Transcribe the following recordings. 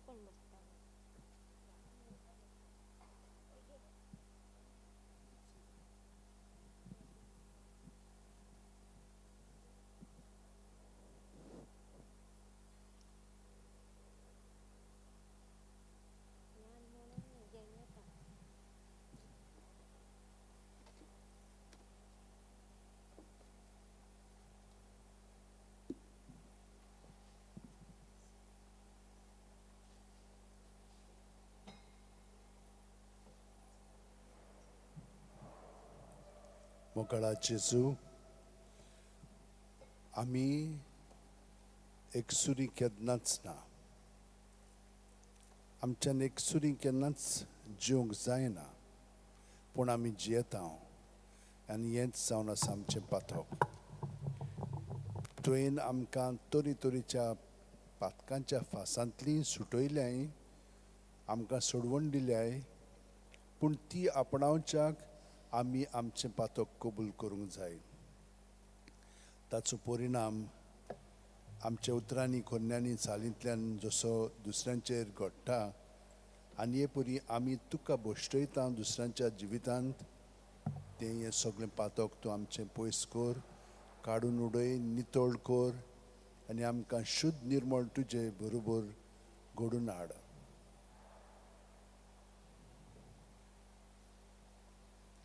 कोण बसता? मोगाळा जेजू, आमी एकसुरी केन्नाच ना, आमच्यान एकसुरी केन्नाच जिवंक जायना, पूण आमी जियेता आनी हेंच जावन आसा आमचें पातक. तुवें आमकां तरेतरेच्या पातकांच्या फासांतली सुटयल्याय, आमकां सोडवण दिल्याय, पूण ती आपणावच्याक आमी आमचें पातक कबूल करूंक जाय. ताचो परिणाम आमच्या उतरांनी, कोन्यांनी, चालींतल्यान जसो दुसऱ्यांचेर घडटा आनी हे परी आमी तुका भश्टयता दुसऱ्यांच्या जिवितांत, तें हें सगळें पातक तूं आमचें पयस कर, काडून उडय, नितळ कर आनी आमकां शुद्ध निर्मळ तुजे बरोबर घडून हाड.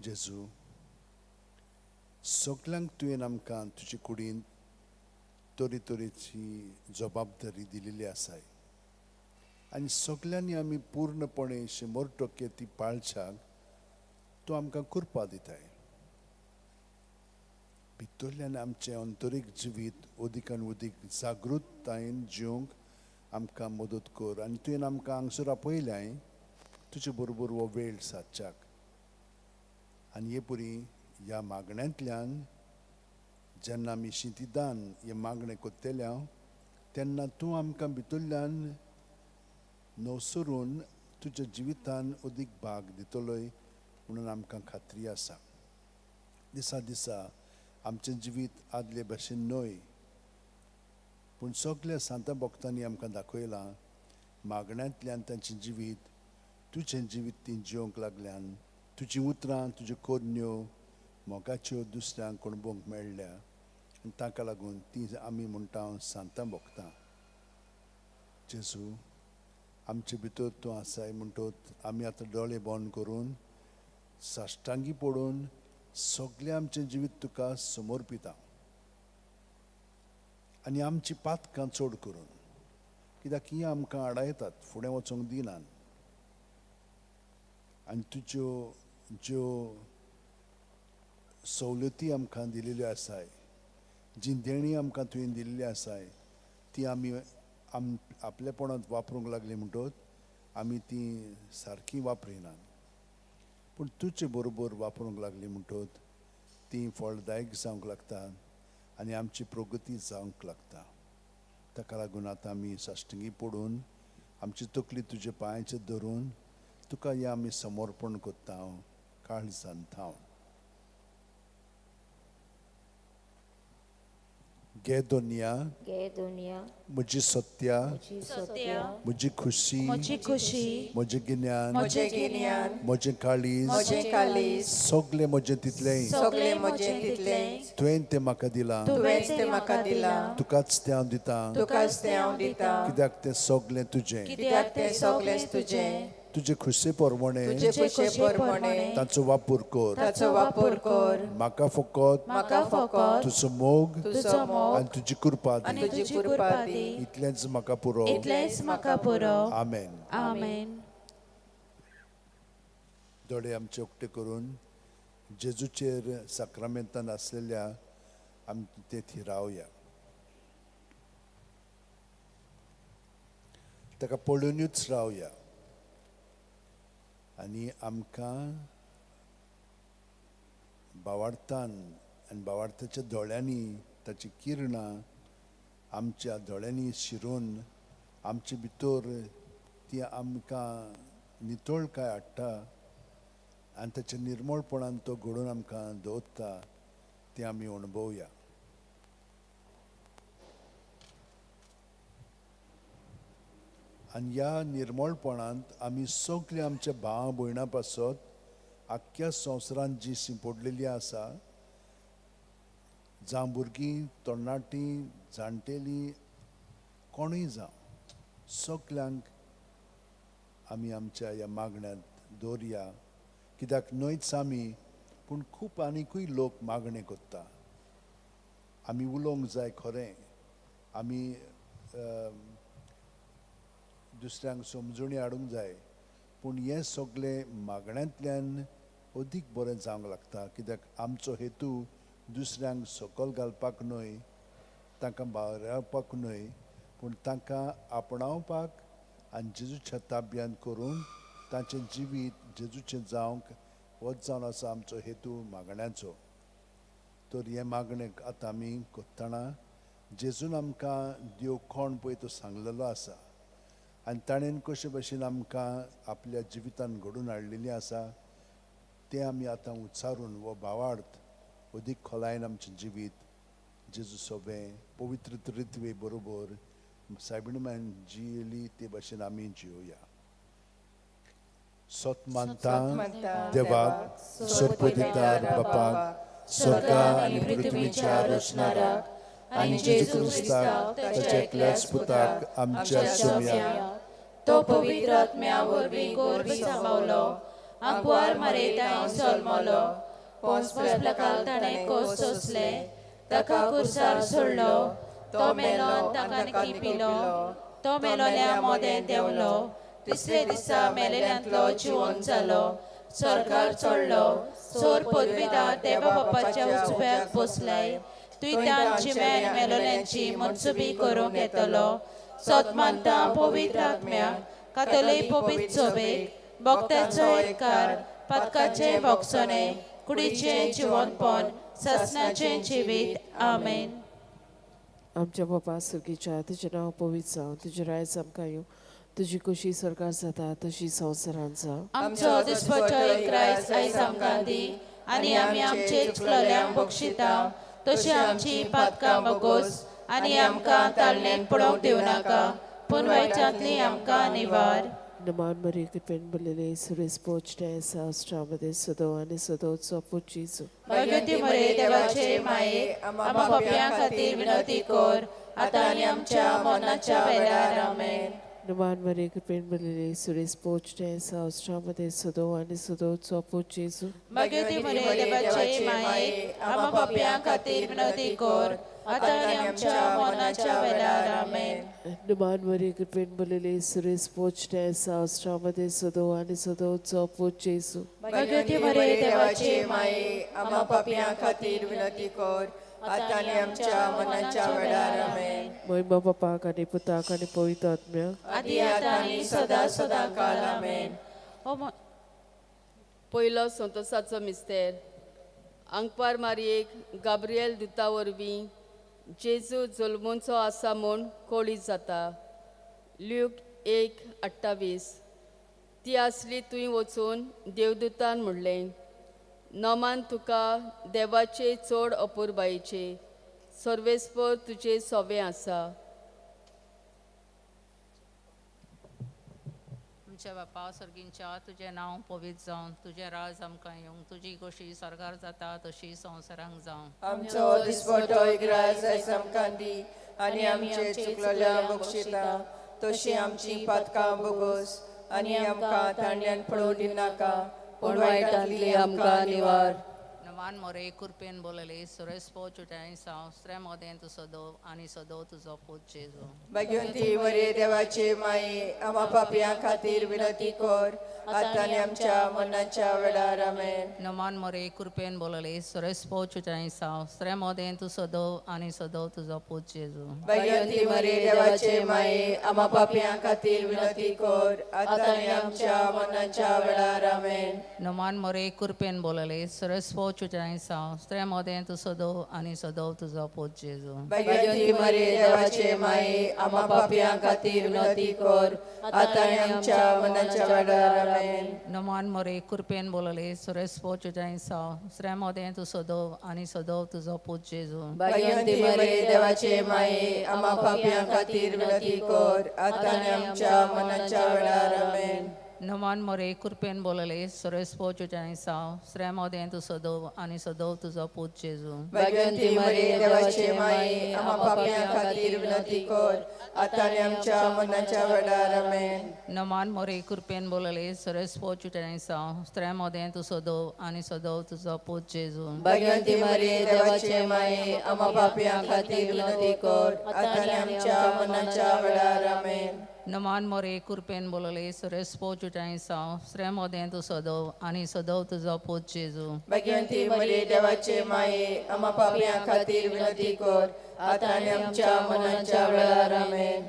जेजू, सगल्यांक तुवें आमकां तुजे कुडींत तरेतरेची जबाबदारी दिलेली आसाय आनी सगल्यांनी आमी पूर्णपणे 100% ती पाळच्याक तूं आमकां कृपा दिताय. भितरल्यान आमचें अंतरीक जिवीत अदीक आनी अदीक जागृतायेन जिवंक आमकां मदत कर आनी तुवें आमकां हांगसर आपयल्याय तुजे बरोबर हो वेळ सादच्याक. आनी हे परी ह्या मागण्यांतल्यान जेन्ना आमी शिंतिदान हें मागणें करतले तेन्ना तूं आमकां भितरल्यान नवसरून तुज्या जिवितान अदीक भाग दितलोय म्हणून आमकां खात्री आसा. दिसा दिसा आमचें जिवीत आदले भशेन न्हय, पूण सगल्या सांता भक्तांनी आमकां दाखयलां मागण्यांतल्यान तांचें जिवीत तुजें जिवीत तीं जिवंक लागल्यान, तुजीं उतरां, तुज्यो करण्यो मोगाच्यो दुसऱ्यांक अणभवंक मेळ्ळ्या आनी ताका लागून ती आमी म्हणटा सांतां भोगतां. जेजू, आमचे भितर तूं आसाय म्हणटोच आमी आतां दोळे बंद करून साश्टांगी पडून सगळें आमचें जिवीत तुका समर्पिता आनी आमची पातकां चड करून, कित्याक ही आमकां आडायतात, फुडें वचूंक दिनात. आनी तुज्यो ज्यो सवलती आमकां दिलेल्यो आसाय, जी देणी आमकां तुवें दिल्ली आसाय, ती आमी आपलेपणांत वापरूंक लागली म्हणटोच आमी ती सारकी वापरिनात, पूण तुजे बरोबर वापरूंक लागली म्हणटोच ती फळदायक जावंक लागता आनी आमची प्रगती जावंक लागता. ताका लागून आतां आमी साश्टिंगी पडून आमची तकली तुजे पांयाचेर धरून तुका हें आमी समर्पण करता काळजान थावन. गे दुनिया, गे दुनिया, म्हजी सत्या, म्हजी खुशी, म्हजी खुशी, म्हजें गिन्यान, म्हजें गिन्यान, म्हजें काळीज, म्हजें काळीज, सगळें म्हजें तितलें, सगळें म्हजें तितलें, तुवें तें म्हाका दिलां, तुवें तें म्हाका दिलां, तुकाच तें हांव दितां, तुकाच तें हांव दितां, कित्याक तें सगळें तुजें, कित्याक तें सगळें तुजें, तुजे खुशे प्रमाणे, तुजे खुशे प्रमाणे ताचो वापर कर, ताचो वापर कर, म्हाका फकत, म्हाका फकत तुजो मोग, तुजो मोग आनी तुजी कृपा आनी दी, तुजी कृपा दी, इतलेंच म्हाका पुरो. इतलेंच म्हाका पुरो. आमेन. आमेन. दोळे आमचे उक्ते करून जेजूचेर साक्रामेंतान आसलेल्या आमी ते थिरावया. ताका पळोवनूच रावया आनी आमकां भावार्थान आनी भावार्थाच्या दोळ्यांनी ताची किरणां आमच्या दोळ्यांनी शिरोवन आमचे भितर ती आमकां नितळकाय हाडटा आनी ताच्या निर्मळपणान तो घडोवन आमकां दवरता, तें आमी अणभवया. आनी ह्या निर्मळपणांत आमी सगळीं आमच्या भाव भयणां पासत आख्ख्या संवसारांत जी शिंपडलेली आसा, जावं भुरगीं, तरणाटीं, जाणटेलीं, कोणूय जावं, सगल्यांक आमी आमच्या ह्या मागण्यांत दवरया. कित्याक न्हयच आमी पूण खूब आनिकूय लोक मागणें करता. आमी उलोवंक जाय खरें, आमी दुसऱ्यांक समजणी हाडूंक जाय, पूण हें सगळें मागण्यांतल्यान अदीक बरें जावंक लागता. कित्याक आमचो हेतू दुसऱ्यांक सकयल घालपाक न्हय, तांकां बावरावपाक न्हय, पूण तांकां आपणावपाक आनी जेजूच्या ताब्यांत करून तांचें जिवीत जेजूचें जावंक होच जावन आसा आमचो हेतू मागण्याचो. तर हें मागणें आतां आमी करतना जेजून आमकां देव कोण पळय तो सांगलेलो आसा आनी ताणें कशे भशेन आमकां आपल्या जिवितान घडोवन हाडलेली आसा तें आमी आतां उच्चारून हो भावार्थ अदीक खोलायेन आमचें जिवीत जेजू सोबें पवित्र त्रित्वे बरोबर सायबिणी जियेली ते भशेन आमी जियोया. सत मानता देवाक, सर्पदितार बापाक, स्वर्गा आनी पृथ्वीच्या रचणाराक, आनी जेजू क्रिस्ताक ताच्या एकल्याच पुताक आमच्या सोम्याक, तो पवित्र आत्म्या वरवीं गर्भ सांबावलो, आंकवार मरेताय जल्मलो, पोंस प्लकाक ताणें कोस सोंसले, ताका कुर्सार सोडलो, तो मेलो ताका निकी पिलो, तो मेलोल्या मोदें देंवलो, तिसरे दिसा मेलेल्यांतलो जिवन जालो, स्वर्गार चडलो, सोर पदवीदार देवा बापाच्या उजव्याक बसलाय, तुयतान जिव्यान मेलोल्यांची मनसुबी करूंक येतलो. सत मानता पवित्र आत्म्याक, कातोलीक पवित्र सोबेक, भक्ताचो एककार, पातकाचे भोगसणे, कुडीचें जिवनपण, सासणाचें जिवीत. आमेन. आमच्या बापा सुगीच्या, तुजें नांव पवित्र जावं, तुजें रायज आमकां येवं, तुजी खुशी स्वर्गार जाता तशी संवसारांत जावं. आमचो दिसपटो क्रायस्ट आयज आमकां दी, आनी आमी आमचे चुकलोल्यांक बक्षिता तशी आमची पातकां बगोस, आनी आमकां तालनेत पडोवंक दिवं नाका, पूण वायटांतली आमकां निवार. नमान मरी कृपेन भरलेले, सुरेश पोचटे शास्त्रामध्ये सदो आनी सदोचो पूत जेजू. भगवती मरे देवाचे माये, आमा पापयां खातीर विनवती कर, आतां आनी आमच्या मरणाच्या वेळार. आमेन. नमान मरी कृपेन भरलेले, सुरेश पोचटे शास्त्रामध्ये सदो आनी सदोचो पूत जेजू. भगवती मरे देवाचे माये, आमा पापयां खातीर विनवती कर, आतां आनी आमच्या मरणाच्या वेळार. आमेन. नमान मरी कृपेन भरलेले, सुरेश पोचटे शास्त्रामध्ये सदो आनी सदोचो पूत जेजू. भगवती मरे देवाचे माये, आमा पापयां खातीर विनंती कर, आतां आनी आमच्या मरणाच्या वेळार. आमेन. महिमा बापाक आनी पुताक आनी पवित्र आत्म्याक. आदी आतां आनी सदा सदा काल. आमेन. ओ पयलो संतोसाचो मिस्तेर. आंकपार मारयेक गाब्रिएल दुता वरवीं जेजू जल्मूचो आसा म्हूण कळीत जाता. ल्यूक 1:28. ती आसली थंय वचून देवदूतान म्हणलें, नमान तुका देवाचे चड अपुरबायेचे, सर्वेस्पर तुजे सोवे आसा. आमच्या बापा सर्गींच्या, तुजें नांव पवित्र जावं, तुजें राज आमकां येवं, तुजी खोशी स्वर्गार जाता तशी संवसारांक जावं. आमचो दिसपटो इग्राज आयज आमकां दी, आनी आमचे चुकलोल्या बक्षिता तशी आमची पातकां बोगोस, आनी आमकां तांड्यान पडोवंक दिनाका, पूण वायटांतली आमकां निवार. नवान मोरे कुरपेन बोलले, सुरेश चुटाई साव, स्त्रे मोदें तूं सदो आनी सदो तुजो पूत जेजू. भाग्यवंती मरे देवाचे माये, आमा पापयां खातीर विनंती कर, आतां आनी आमच्या मरणाच्या वेळार. आमेन. नमान मोरे कुरपेन बोलले, सुरेश चुटाई साव, स्त्रे मोदें तूं सदो आनी सदो तुजो पूत जेजू. भाग्यवंती मरे देवाचे माये, आमा पापयां खातीर विनंती कर, आतां आनी आमच्या मरणाच्या वेळार. आमेन. नमान मोरे कुरपेन बोलले, सुरेश चुटाई तुज्या साव स्त्रे मोदें तूं सदोव आनी सदोव तुजो पूत जेजू. भाग्यवंती मरिये देवाचे माये, आम्हा पापयां खातीर विनंती कर, आतां आनी आमच्या मरणाच्या वेळार. आमेन. नमान मोरे कृपेन बोलले सुरेस्पो तुज्या साव स्त्रे मोदें तूं सदोव आनी सदोव तुजो पूत जेजू. भाग्यवंती मरिये देवाचे माये, आम्हा पापयां खातीर विनंती कर, आतां आनी आमच्या मरणाच्या वेळार. आमेन. नमान मोरे कृपेन बोलले सुरेस्पो तुज्या साव स्त्रे मोदें तूं सदोव आनी सदोव तुजो पूत जेजू. भाग्यवंती मरिये देवाचे माये, आम्हा पापयां खातीर विनंती कर, आतां आनी आमच्या मरणाच्या वेळार. आमेन. नमान मोरे कृपेन बोलले सुरेस्पो तुज्या साव स्त्रे मोदें तूं सदोव आनी सदोव तुजो पूत जेजू. भाग्यवंती मरिये देवाचे माये, आम्हा पापयां खातीर विनंती कर, आतां आनी आमच्या मरणाच्या वेळार. आमेन. नमान मोरे कृपेन बोलले सुरेस्पो तुज्या साव स्त्रे मोदें तूं सदोव आनी सदोव तुजो पूत जेजू. भाग्यवंती मरिये देवाचे माये, आम्हा पापयां खातीर विनंती कर, आतां आनी आमच्या मरणाच्या वेळार. आमेन.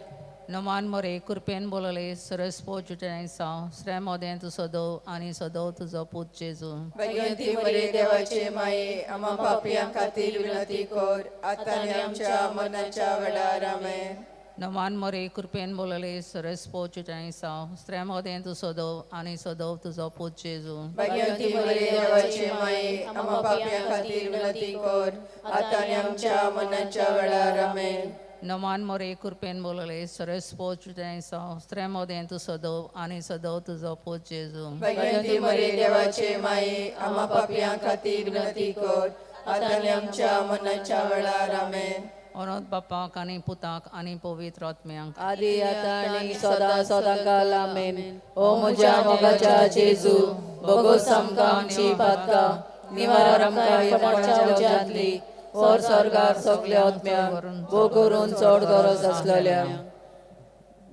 नमान मोरे कृपेन बोलले सुरेस्पो तुज्या साव स्त्रे मोदें तूं सदोव आनी सदोव तुजो पूत जेजू. भाग्यवंती मरिये देवाचे माये, आम्हा पापयां खातीर विनंती कर, आतां आनी आमच्या मरणाच्या वेळार. आमेन. नमान मोरे कृपेन बोलले सुरेस्पो तुज्या साव स्त्रे मोदें तूं सदोव आनी सदोव तुजो पूत जेजू. भाग्यवंती मरिये देवाचे माये, आम्हा पापयां खातीर विनंती कर, आतां आनी आमच्या मरणाच्या वेळार. आमेन. नमान मोरे कृपेन बोलले सुरेस्पो तुज्या साव स्त्रे मोदें तूं सदोव आनी सदोव तुजो पूत जेजू. भाग्यवंती मरिये देवाचे माये, आम्हा पापयां खातीर विनंती कर, आतां आनी आमच्या मरणाच्या वेळार. आमेन. ओनोद बापाक आनी पुताक आनी पवित्र आत्म्यांक. आदी आतां आनी सदां सदां काल. आमेन. ओ म्हज्या मोगाच्या जेजू, भोगोस आमकां आमची पातकां, निवार आमकां यमनाच्या उज्यांतली, व्हर स्वर्गार सगल्या आत्म्यांक, भोग करून चड गरज आसलेल्या.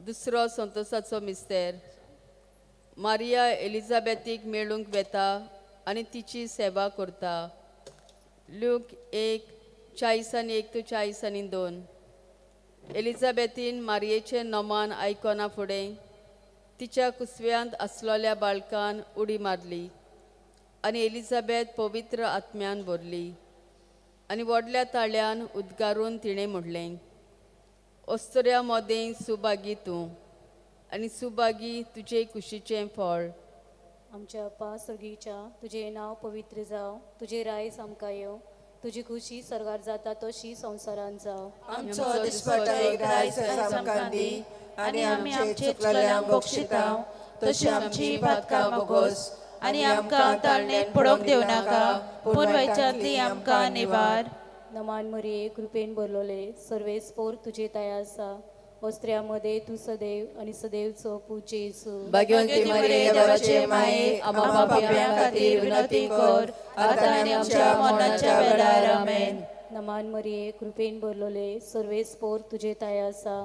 दुसरो संतोसाचो मिस्तेर. मारिया एलिझाबेथीक मेळूंक वेता आनी तिची सेवा करता. Look 1:41 to 42. एलिझाबेथीन मारियेचें नमान आयकना फुडें तिच्या कुसव्यांत आसलेल्या बाळकान उडी मारली आनी एलिझाबेथ पवित्र आत्म्यान भरली आनी व्हडल्या ताळ्यान उद्गारून तिणें म्हणलें, अस्तुऱ्या मदें सुभागी तूं आनी सुभागी तुजे कुशीचें फळ. आमच्या अप्पा सर्गीच्या, तुजें नांव पवित्र जावं, तुजें रायस आमकां येवं, तुजी खुशी सर्गार जाता तशी संवसारांत जावं. आमचो दिसपटो एक रायस आमकां दी, आनी आमचे चुकलेल्यांक बक्षिता तशी आमची पातकां बोगोस, आनी आमकां ताळणेन पडोवंक दिवं नाका, पूण वयच्यांतली आमकां निवार. नमान मरिये, कृपेन भरलोले, सर्वेस्पोर तुजे दया आसा, वस्त्र्यामध्ये तूं सदैव आनी सदैवचो पूत जेजू. भाग्यवंती मरिये देवाचे माये, आम्हा पापयां खातीर विनंती कर, आतां आनी आमच्या मरणाच्या वेळार. आमेन. नमान मरिये, कृपेन भरलोले, सर्वेस्पोर तुजे दया आसा,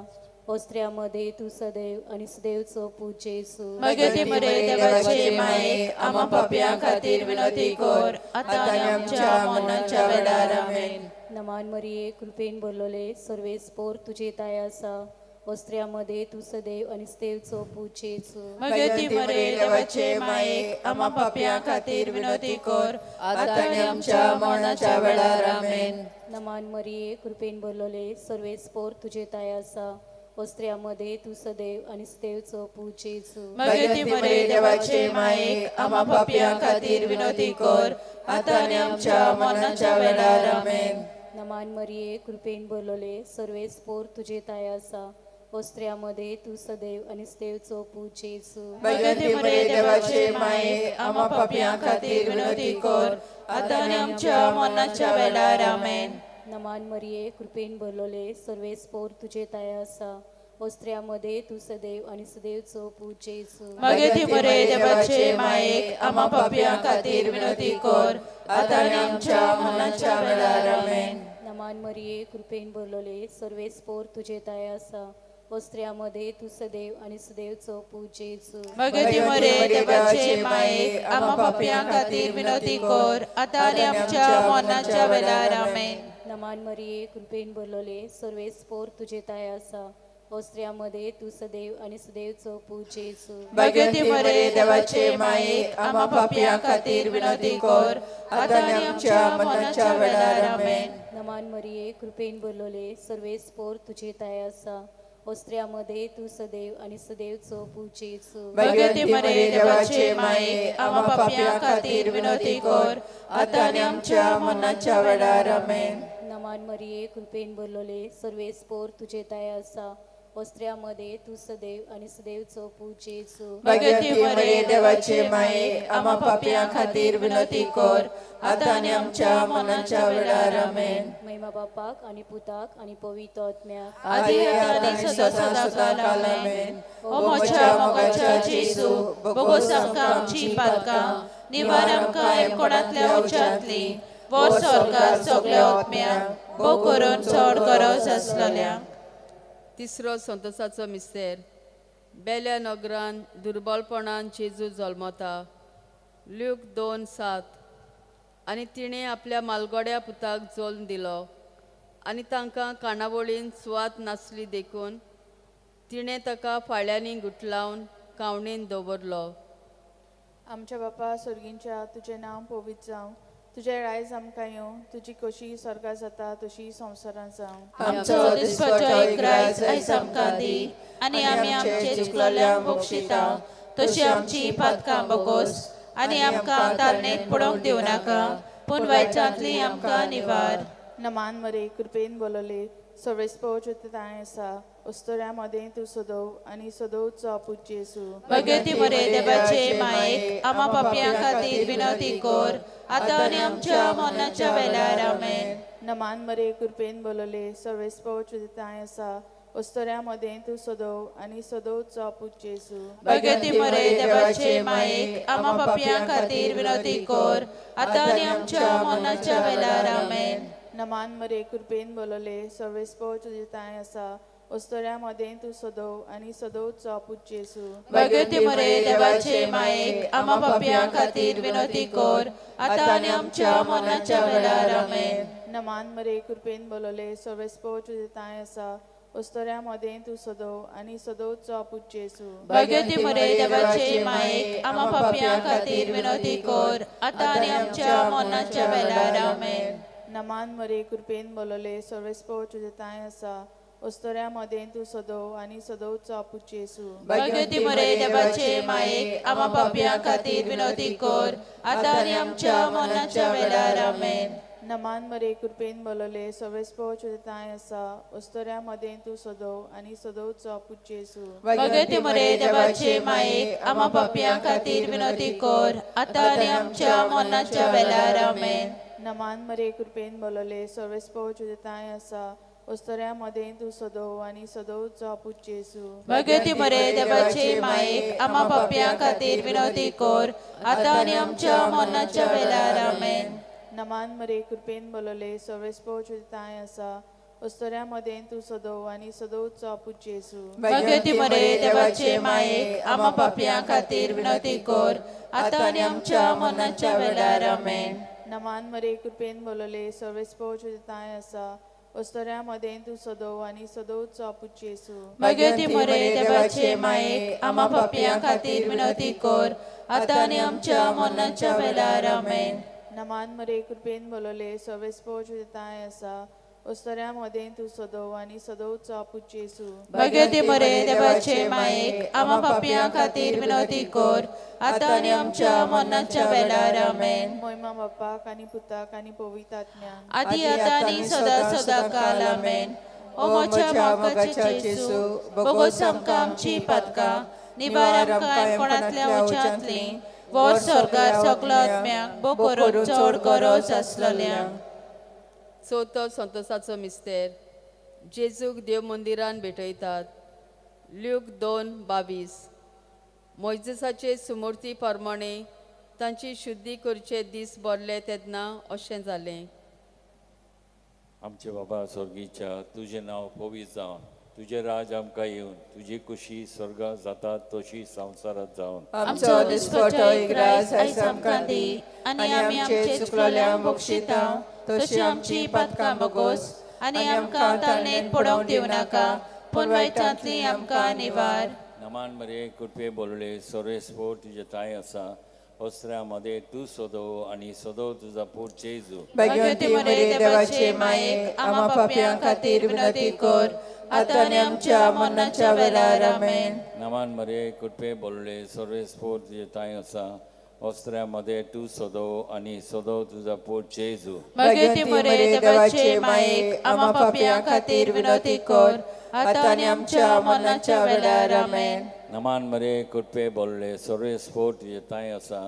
वस्त्र्यामध्ये तूं सदैव आनी सदैवचो पूत जेजू. भाग्यवंती मरिये देवाचे माये, आम्हा पापयां खातीर विनंती कर, आतां आनी आमच्या मरणाच्या वेळार. आमेन. नमान मरिये, कृपेन भरलोले, सर्वेस्पोर तुजे दया आसा, वस्त्र्यामध्ये तूं सदैव आनी सदैवचो पूत जेजू. भाग्यवंती मरिये देवाचे माये, आम्हा पापयां खातीर विनंती कर, आतां आनी आमच्या मरणाच्या वेळार. आमेन. नमान मरिये, कृपेन भरलोले, सर्वेस्पोर तुजे दया आसा, वस्त्र्यामध्ये तूं सदैव आनी सदैवचो पूत जेजू. भाग्यवंती मरिये देवाचे माये, आम्हा पापयां खातीर विनंती कर, आतां आनी आमच्या मरणाच्या वेळार. आमेन. नमान मरिये, कृपेन भरलोले, सर्वेस्पोर तुजे दया आसा, वस्त्र्यामध्ये तूं सदैव आनी सदैवचो पूत जेजू. भाग्यवंती मरिये देवाचे माये, आम्हा पापयां खातीर विनंती कर, आतां आनी आमच्या मरणाच्या वेळार. आमेन. नमान मरिये, कृपेन भरलोले, सर्वेस्पोर तुजे दया आसा, वस्त्र्यामध्ये तूं सदैव आनी सदैवचो पूत जेजू. भाग्यवंती मरिये देवाचे माये, आम्हा पापयां खातीर विनंती कर, आतां आनी आमच्या मरणाच्या वेळार. आमेन. नमान मरिये, कृपेन भरलोले, सर्वेस्पोर तुजे दया आसा, वस्त्र्यामध्ये तूं सदैव आनी सदैवचो पूत जेजू. भाग्यवंती मरिये देवाचे माये, आम्हा पापयां खातीर विनंती कर, आतां आनी आमच्या मरणाच्या वेळार. आमेन. नमान मरिये, कृपेन भरलोले, सर्वेस्पोर तुजे दया आसा, ओस्त्र्या मदें तूं सदैव आनी सदैवचो पूत जेजू. भाग्यवती मरे देवाचे माये, आमा पापयां खातीर विनवती कर, आतां आनी आमच्या मरणाच्या वेळार. आमेन. नमान मरिये, कृपेन भरलोले, सर्वेस पोर तुजे ताय आसा. ओस्त्र्या मदें तूं सदैव आनी सदैवचो पूत जेजू. भाग्यवती मरे देवाचे माये, आमा पापयां खातीर विनवती कर, आतां आनी आमच्या मरणाच्या वेळार. आमेन. नमान मरिये, कृपेन भरलोले, सर्वेस पोर तुजे ताय आसा. ओस्त्र्या मदें तूं सदैव आनी सदैवचो पूत जेजू. भाग्यवती मरे देवाचे माये, आमा पापयां खातीर विनवती कर, आतां आनी आमच्या मरणाच्या वेळार. आमेन. महिमा बापाक आनी पुताक आनी पवित्र आत्म्याक. आदी आतां आनी सदां सदां काल. आमेन. ओ म्हज्या मोगाच्या जेजू, बोगोस आमकां आमची पातकां, निवार आमकां एमकोणांतल्या उज्यांतली, व्हर स्वर्गार सगल्या आत्म्यांक, भोव करून चड गरज आसलेल्यांक. तिसरो संतोसाचो मिस्तेर. बेल्या नगरान दुर्बलपणान जेजू जल्मता. ल्यूक 2:7. आनी तिणें आपल्या मालगोड्या पुताक जल्म दिलो आनी तांकां काणावळीन सुवात नासली देखून तिणें ताका फाळ्यांनी गुटलावन कावणीन दवरलो. आमच्या बापा सर्गींच्या, तुजें नांव पवित्र जावं, तुजें रायज आमकां येवं, तुजी कशी स्वर्गार जाता तशी संवसारांत जावं. आमचो दिसपट्टो इग्राज आयज आमकां दी आनी आमी आमचे चुकलेल्यांक बक्षिता तशी आमची पातकां बगोस आनी आमकां तारणेक पडोवंक दिवं नाका, पूण वायटांतली आमकां निवार. नमान मरे, कृपेन बोलले, सर्वेस्पोच तांय आसा. अस्तोऱ्या मदें तूं सदोव आनी सदोवचो पूत जेजू. भगवती मरे देवाचे मायेक, आमा पापयां खातीर विनवती कर, आतां आनी आमच्या मरणाच्या वेळार. आमेन. नमान मरे, कृपेन बोलले, सर्वेस्पोच तांय आसा. अस्तोऱ्या मदें तूं सदोव आनी सदोवचो पूत जेजू. भगवती मरे देवाचे मायेक, आमा पापयां खातीर विनवती कर, आतां आनी आमच्या मरणाच्या वेळार. आमेन. नमान मरे, कृपेन बोलले, सर्वेस्पोच तांय आसा. अस्तोऱ्या मदें तूं सदोव आनी सदोवचो पूत जेजू. भगवती मरे देवाचे मायेक, आमा पापयां खातीर विनवती कर, आतां आनी आमच्या मरणाच्या वेळार. आमेन. नमान मरे, कृपेन बोलले, सर्वेस्पोच तांय आसा. अस्तोऱ्या मदें तूं सदोव आनी सदोवचो पूत जेजू. भगवती मरे देवाचे मायेक, आमा पापयां खातीर विनवती कर, आतां आनी आमच्या मरणाच्या वेळार. आमेन. नमान मरे, कृपेन बोलले, सर्वेस्पोच तांय आसा. अस्तोऱ्या मदें तूं सदोव आनी सदोवचो पूत जेजू. भगवती मरे देवाचे मायेक, आमा पापयां खातीर विनवती कर, आतां आनी आमच्या मरणाच्या वेळार. आमेन. नमान मरे, कृपेन बोलले, सर्वेस्पोच तांय आसा. अस्तोऱ्या मदें तूं सदोव आनी सदोवचो पूत जेजू. भगवती मरे देवाचे मायेक, आमा पापयां खातीर विनवती कर, आतां आनी आमच्या मरणाच्या वेळार. आमेन. नमान मरे, कृपेन बोलले, सर्वेस्पोच तांय आसा. अस्तोऱ्या मदें तूं सदोव आनी सदोवचो पूत जेजू. भगवती मरे देवाचे मायेक, आमा पापयां खातीर विनवती कर, आतां आनी आमच्या मरणाच्या वेळार. आमेन. नमान मरे, कृपेन बोलले, सर्वेस्पोच तांय आसा. अस्तोऱ्या मदें तूं सदोव आनी सदोवचो पूत जेजू. भगवती मरे देवाचे मायेक, आमा पापयां खातीर विनवती कर, आतां आनी आमच्या मरणाच्या वेळार. आमेन. नमान मरे, कृपेन बोलले, सर्वेस्पोच तांय आसा. अस्तोऱ्या मदें तूं सदोव आनी सदोवचो पूत जेजू. भगवती मरे देवाचे मायेक, आमा पापयां खातीर विनवती कर, आतां आनी आमच्या मरणाच्या वेळार. आमेन. नमान मरे, कृपेन बोलले, सर्वेस्पोच तांय आसा. अस्तोऱ्या मदें तूं सदोव आनी सदोवचो पूत जेजू. भगवती मरे देवाचे मायेक, आमा पापयां खातीर विनवती कर, आतां आनी आमच्या मरणाच्या वेळार. आमेन. मोहिमा बापाक आनी पुताक आनी पवित्र आत्म्याक. आदी आतां आनी सदां सदां काल. आमेन. ओ म्हज्या मोगाच्या जेजू, बोगोस आमकां आमची पातकां, निवार आमकां एमकोणांतल्या उज्यांतली, व्हर स्वर्गार सगलो आत्म्यांक, भोव करून चड गरज आसलेल्यांक. चवथो संतोसाचो मिस्तेर. जेजूक देव मंदिरान भेटयतात. ल्यूक 2:22. मोयजेसाचे सुमूर्ती प्रमाणे तांची शुद्धी करचे दीस भरले तेन्ना अशें जालें. आमचे बाबा स्वर्गीच्या, तुजें नांव पवित्र जावन, तुजें राज आमकां येवन, तुजी कुशी स्वर्गात जाता तशी संवसारांत जावन. आमचो दिसपट्टो इग्राज आयज आमकां दी आनी आमी आमचे चुकलेल्यांक बक्षिता तशी आमची पातकां बगोस आनी आमकां ताणेक पडोवंक दिवं नाका, पूण वायटांतली आमकां निवार. नमान मरे कृपे बोलले सर्वेस्पोर तुजे ताय आसा वस्त्रा मध्ये तूं सोदो आनी सोदो तुजा पूत जेजू. भाग्यवंती मरिये देवाचे मायेक आमा पापयां खातीर विनंती कर आतां आनी आमच्या मरणाच्या वेळार. आमेन. नमान मरे कृपे बोलले सर्वेस्पोर तुजे ताय आसा वस्त्रा मध्ये तूं सोदो आनी सोदो तुजा पूत जेजू. भाग्यवंती मरिये देवाचे मायेक आमा पापयां खातीर विनंती कर आतां आनी आमच्या मरणाच्या वेळार. आमेन. नमान मरे कृपे बोलले सर्वेस्पोर तुजे ताय आसा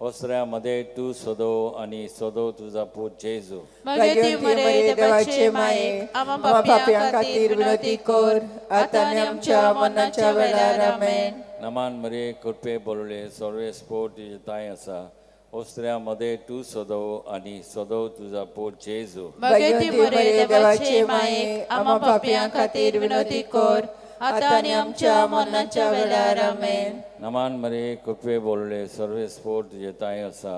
वस्त्रा मध्ये तूं सोदो आनी सोदो तुजा पूत जेजू. भाग्यवंती मरिये देवाचे मायेक आमा पापयां खातीर विनंती कर आतां आनी आमच्या मरणाच्या वेळार. आमेन. नमान मरे कृपे बोलले सर्वेस्पोर तुजे ताय आसा वस्त्रा मध्ये तूं सोदो आनी सोदो तुजा पूत जेजू. भाग्यवंती मरिये देवाचे मायेक आमा पापयां खातीर विनंती कर आतां आनी आमच्या मरणाच्या वेळार. आमेन. नमान मरे कृपे बोलले सर्वेस्पोर तुजे ताय आसा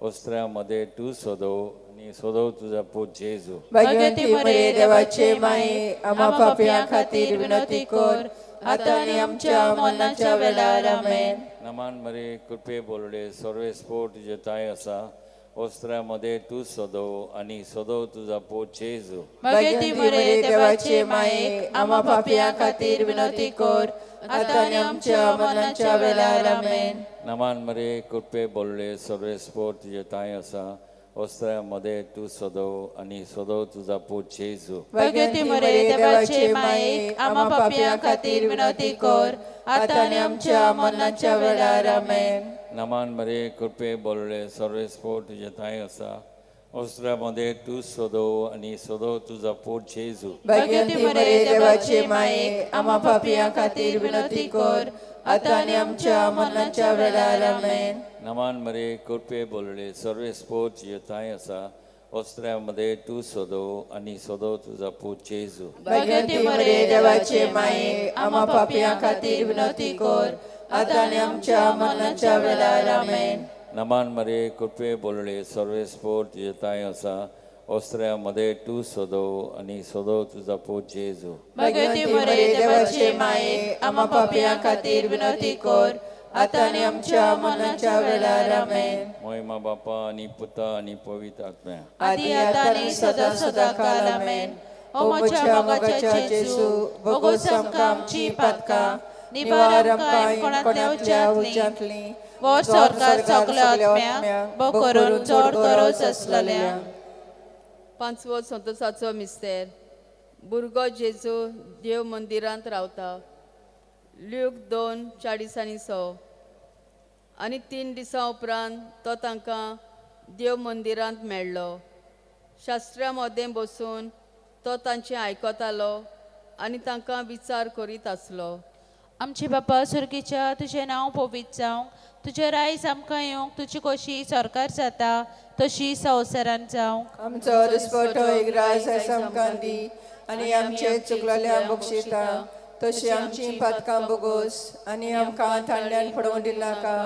वस्त्रा मध्ये तूं सोदो आनी सोदो तुजा पूत जेजू. भाग्यवंती मरिये देवाचे माये आमा पापयां खातीर विनंती कर आतां आनी आमच्या मरणाच्या वेळार. आमेन. नमान मरे कृपे बोलले सर्वेस्पोर तुजे ताय आसा वस्त्रा मध्ये तूं सोदो आनी सोदो तुजा पूत जेजू. भाग्यवंती मरिये देवाचे मायेक आमा पापयां खातीर विनंती कर आतां आनी आमच्या मरणाच्या वेळार. आमेन. नमान मरे कृपे बोलले सर्वेस्पोर तुजे ताय आसा वस्त्रा मध्ये तूं सोदो आनी सोदो तुजा पूत जेजू. भाग्यवंती मरिये देवाचे मायेक आमा पापयां खातीर विनंती कर आतां आनी आमच्या मरणाच्या वेळार. आमेन. नमान मरे कृपे बोलले सर्वेस्पोर तुजे ताय आसा वस्त्रा मध्ये तूं सोदो आनी सोदो तुजा पूत जेजू. भाग्यवंती मरिये देवाचे मायेक आमा पापयां खातीर विनंती कर आतां आनी आमच्या मरणाच्या वेळार. आमेन. नमान मरे कृपे बोलले सर्वेस्पोर तुजे ताय आसा वस्त्रा मध्ये तूं सोदो आनी सोदो तुजा पूत जेजू. भाग्यवंती मरिये देवाचे माये आमा पापयां खातीर विनंती कर आतां आनी आमच्या मरणाच्या वेळार. आमेन. नमान मरे कृपे बोलले सर्वेस्पोर तुजे ताय आसा वस्त्रा मध्ये तूं सोदो आनी सोदो तुजा पूत जेजू. भाग्यवंती मरिये देवाचे मायेक आमा पापयां खातीर विनंती कर आतां आनी आमच्या मरणाच्या वेळार. आमेन. मोहिमा बापा आनी पुता आनी पवित्र आत्म्या आदी आतां आनी सदां सदां काल. आमेन. ओ म्हज्या मोगाच्या जेजू, बोगोस आमकां आमची पातकां, निवार आमकां कोणांतल्या उज्यांतली, वो सरकार सगल्या आत्म्यांक बो करून चड गरज आसलेल्या. पांचवो संतोसाचो मिस्तेर भुरगो जेजू देव मंदिरांत रावता. ल्यूक 2:46. आनी 3 दिसां उपरांत तो तांकां देव मंदिरांत मेळ्ळो. शास्त्रा मदें बसून तो तांचें आयकतालो आनी तांकां विचार करीत आसलो. आमचे बापा सुर्गीच्या, तुजें नांव पवित्र जावंक, तुजें रायज आमकां येवंक, तुजी कशी सरकार जाता तशी संवसारान जावंक. आमचो दिसपटो एक राज आमकां दी आनी आमचे चुकलेल्या बक्षिता तशी आमची पातकां बोगोस आनी आमकां थांड्यान पडोवन दिनाका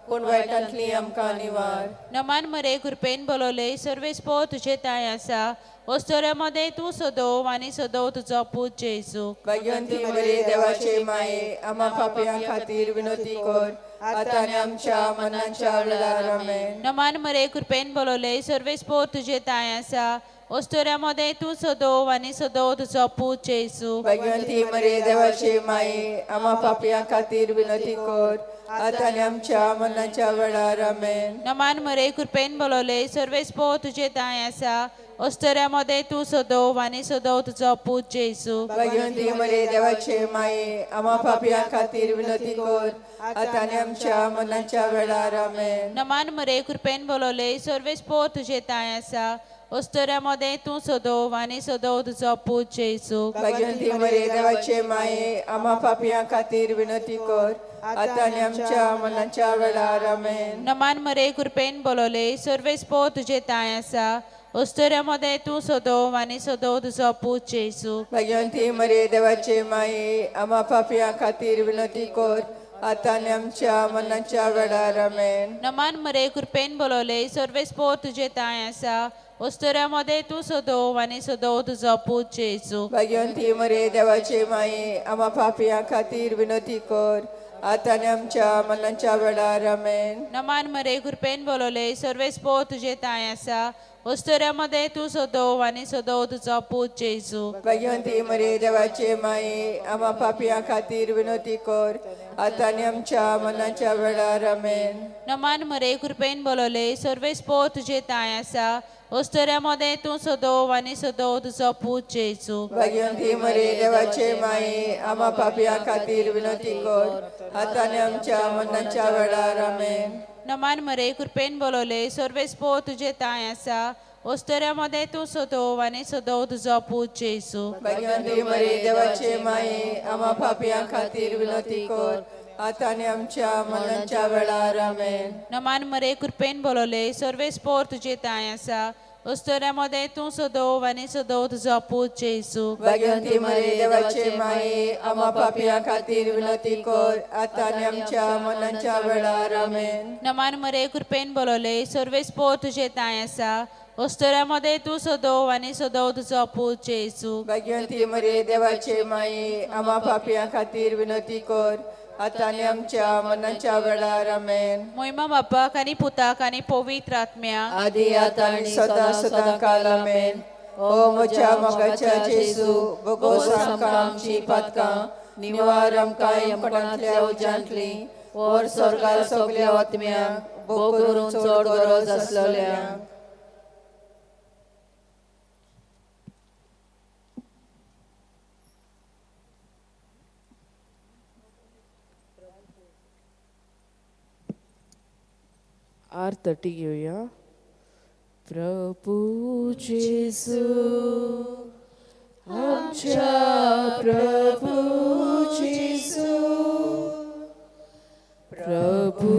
पूण वायटांतली आमकां निवार. नमान मरे कृपेन बोलवले सर्वेस्पोर तुजे ताय आसा वस्तोऱ्या मदें तूं सदो आनी सदो तुजो पूत जेजू. भाग्यवंती मरिये देवाचे माये आमा पापयां खातीर विनंती कर आतां आनी आमच्या मनाच्या वेळार. आमेन. नमान मरे कृपेन बोलवले सर्वेस्पोर तुजे ताय आसा वस्तोऱ्या मदें तूं सदो आनी सदो तुजो पूत जेजू. भाग्यवंती मरिये देवाचे माये आमा पापयां खातीर विनंती कर आतां आनी आमच्या मनाच्या वेळार. आमेन. नमान मरे कृपेन बोलवले सर्वेस्पोर तुजे ताय आसा वस्तोऱ्या मदें तूं सदो आनी सदो तुजो पूत जेजू. भाग्यवंती मरिये देवाचे माये आमा पापयां खातीर विनंती कर आतां आनी आमच्या मनाच्या वेळार. आमेन. नमान मरे कृपेन बोलवले सर्वेस्पोर तुजे ताय आसा वस्तोऱ्या मदें तूं सदो आनी सदो तुजो पूत जेजू. भाग्यवंती मरिये देवाचे माये आमा पापयां खातीर विनंती कर आतां आनी आमच्या मनाच्या वेळार. आमेन. नमान मरे कृपेन बोलवले सर्वेस्पोर तुजे ताय आसा वस्तोऱ्या मदें तूं सदो आनी सदो तुजो पूत जेजू. भाग्यवंती मरिये देवाचे माये आमा पापयां खातीर विनंती कर आतां आनी आमच्या मनाच्या वेळार. आमेन. नमान मरे कृपेन बोलवले सर्वेस्पोर तुजे ताय आसा ओस्तोऱ्या मदें तूं सदोव आनी सदोव तुजो पूत जेजू. भाग्यवंती मरे देवाचे माये, आमा पापयां खातीर विनोती कर, आतां आनी आमच्या मरणाच्या वेळार. आमेन. नमान मरे, कृपेन बोलवले, सर्वेस्पोर तुजे तांय आसा, ओस्तोऱ्या मदें तूं सदोव आनी सदोव तुजो पूत जेजू. भाग्यवंती मरे देवाचे माये, आमा पापयां खातीर विनोती कर, आतां आनी आमच्या मरणाच्या वेळार. आमेन. नमान मरे, कृपेन बोलवले, सर्वेस्पोर तुजे तांय आसा, ओस्तोऱ्या मदें तूं सदोव आनी सदोव तुजो पूत जेजू. भाग्यवंती मरे देवाचे माये, आमा पापयां खातीर विनोती कर, आतां आनी आमच्या मरणाच्या वेळार. आमेन. नमान मरे, कृपेन बोलवले, सर्वेस्पोर तुजे तांय आसा, ओस्तोऱ्या मदें तूं सदोव आनी सदोव तुजो पूत जेजू. भाग्यवंती मरे देवाचे माये, आमा पापयां खातीर विनोती कर, आतां आनी आमच्या मरणाच्या वेळार. आमेन. नमान मरे, कृपेन बोलवले, सर्वेस्पोर तुजे तांय आसा, ओस्तोऱ्या मदें तूं सदोव आनी सदोव तुजो पूत जेजू. भाग्यवंती मरे देवाचे माये, आमा पापयां खातीर विनोती कर, आतां आनी आमच्या मरणाच्या वेळार. आमेन. नमान मरे, कृपेन बोलवले, सर्वेस्पोर तुजे तांय आसा, ओस्तोऱ्या मदें तूं सदोव आनी सदोव तुजो पूत जेजू. भाग्यवंती मरे देवाचे माये, आमा पापयां खातीर विनोती कर, आतां आनी आमच्या मरणाच्या वेळार. आमेन. मोहिमा बापाक आनी पुताक आनी पवित्र आत्म्याक, आदी आतां आनी सदां सदां काल. आमेन. ओ म्हज्या मोगाच्या जेजू, बोगोस आमकां आमची पातकां, निवार आमकां यमकणांतल्या उज्यांतली, व्हर स्वर्गार सगल्या आत्म्यांक, भोग करून चड गरज आसलेल्यांक. आरती घेवया. प्रभू जेजू, आमच्या प्रभू जेजू, प्रभू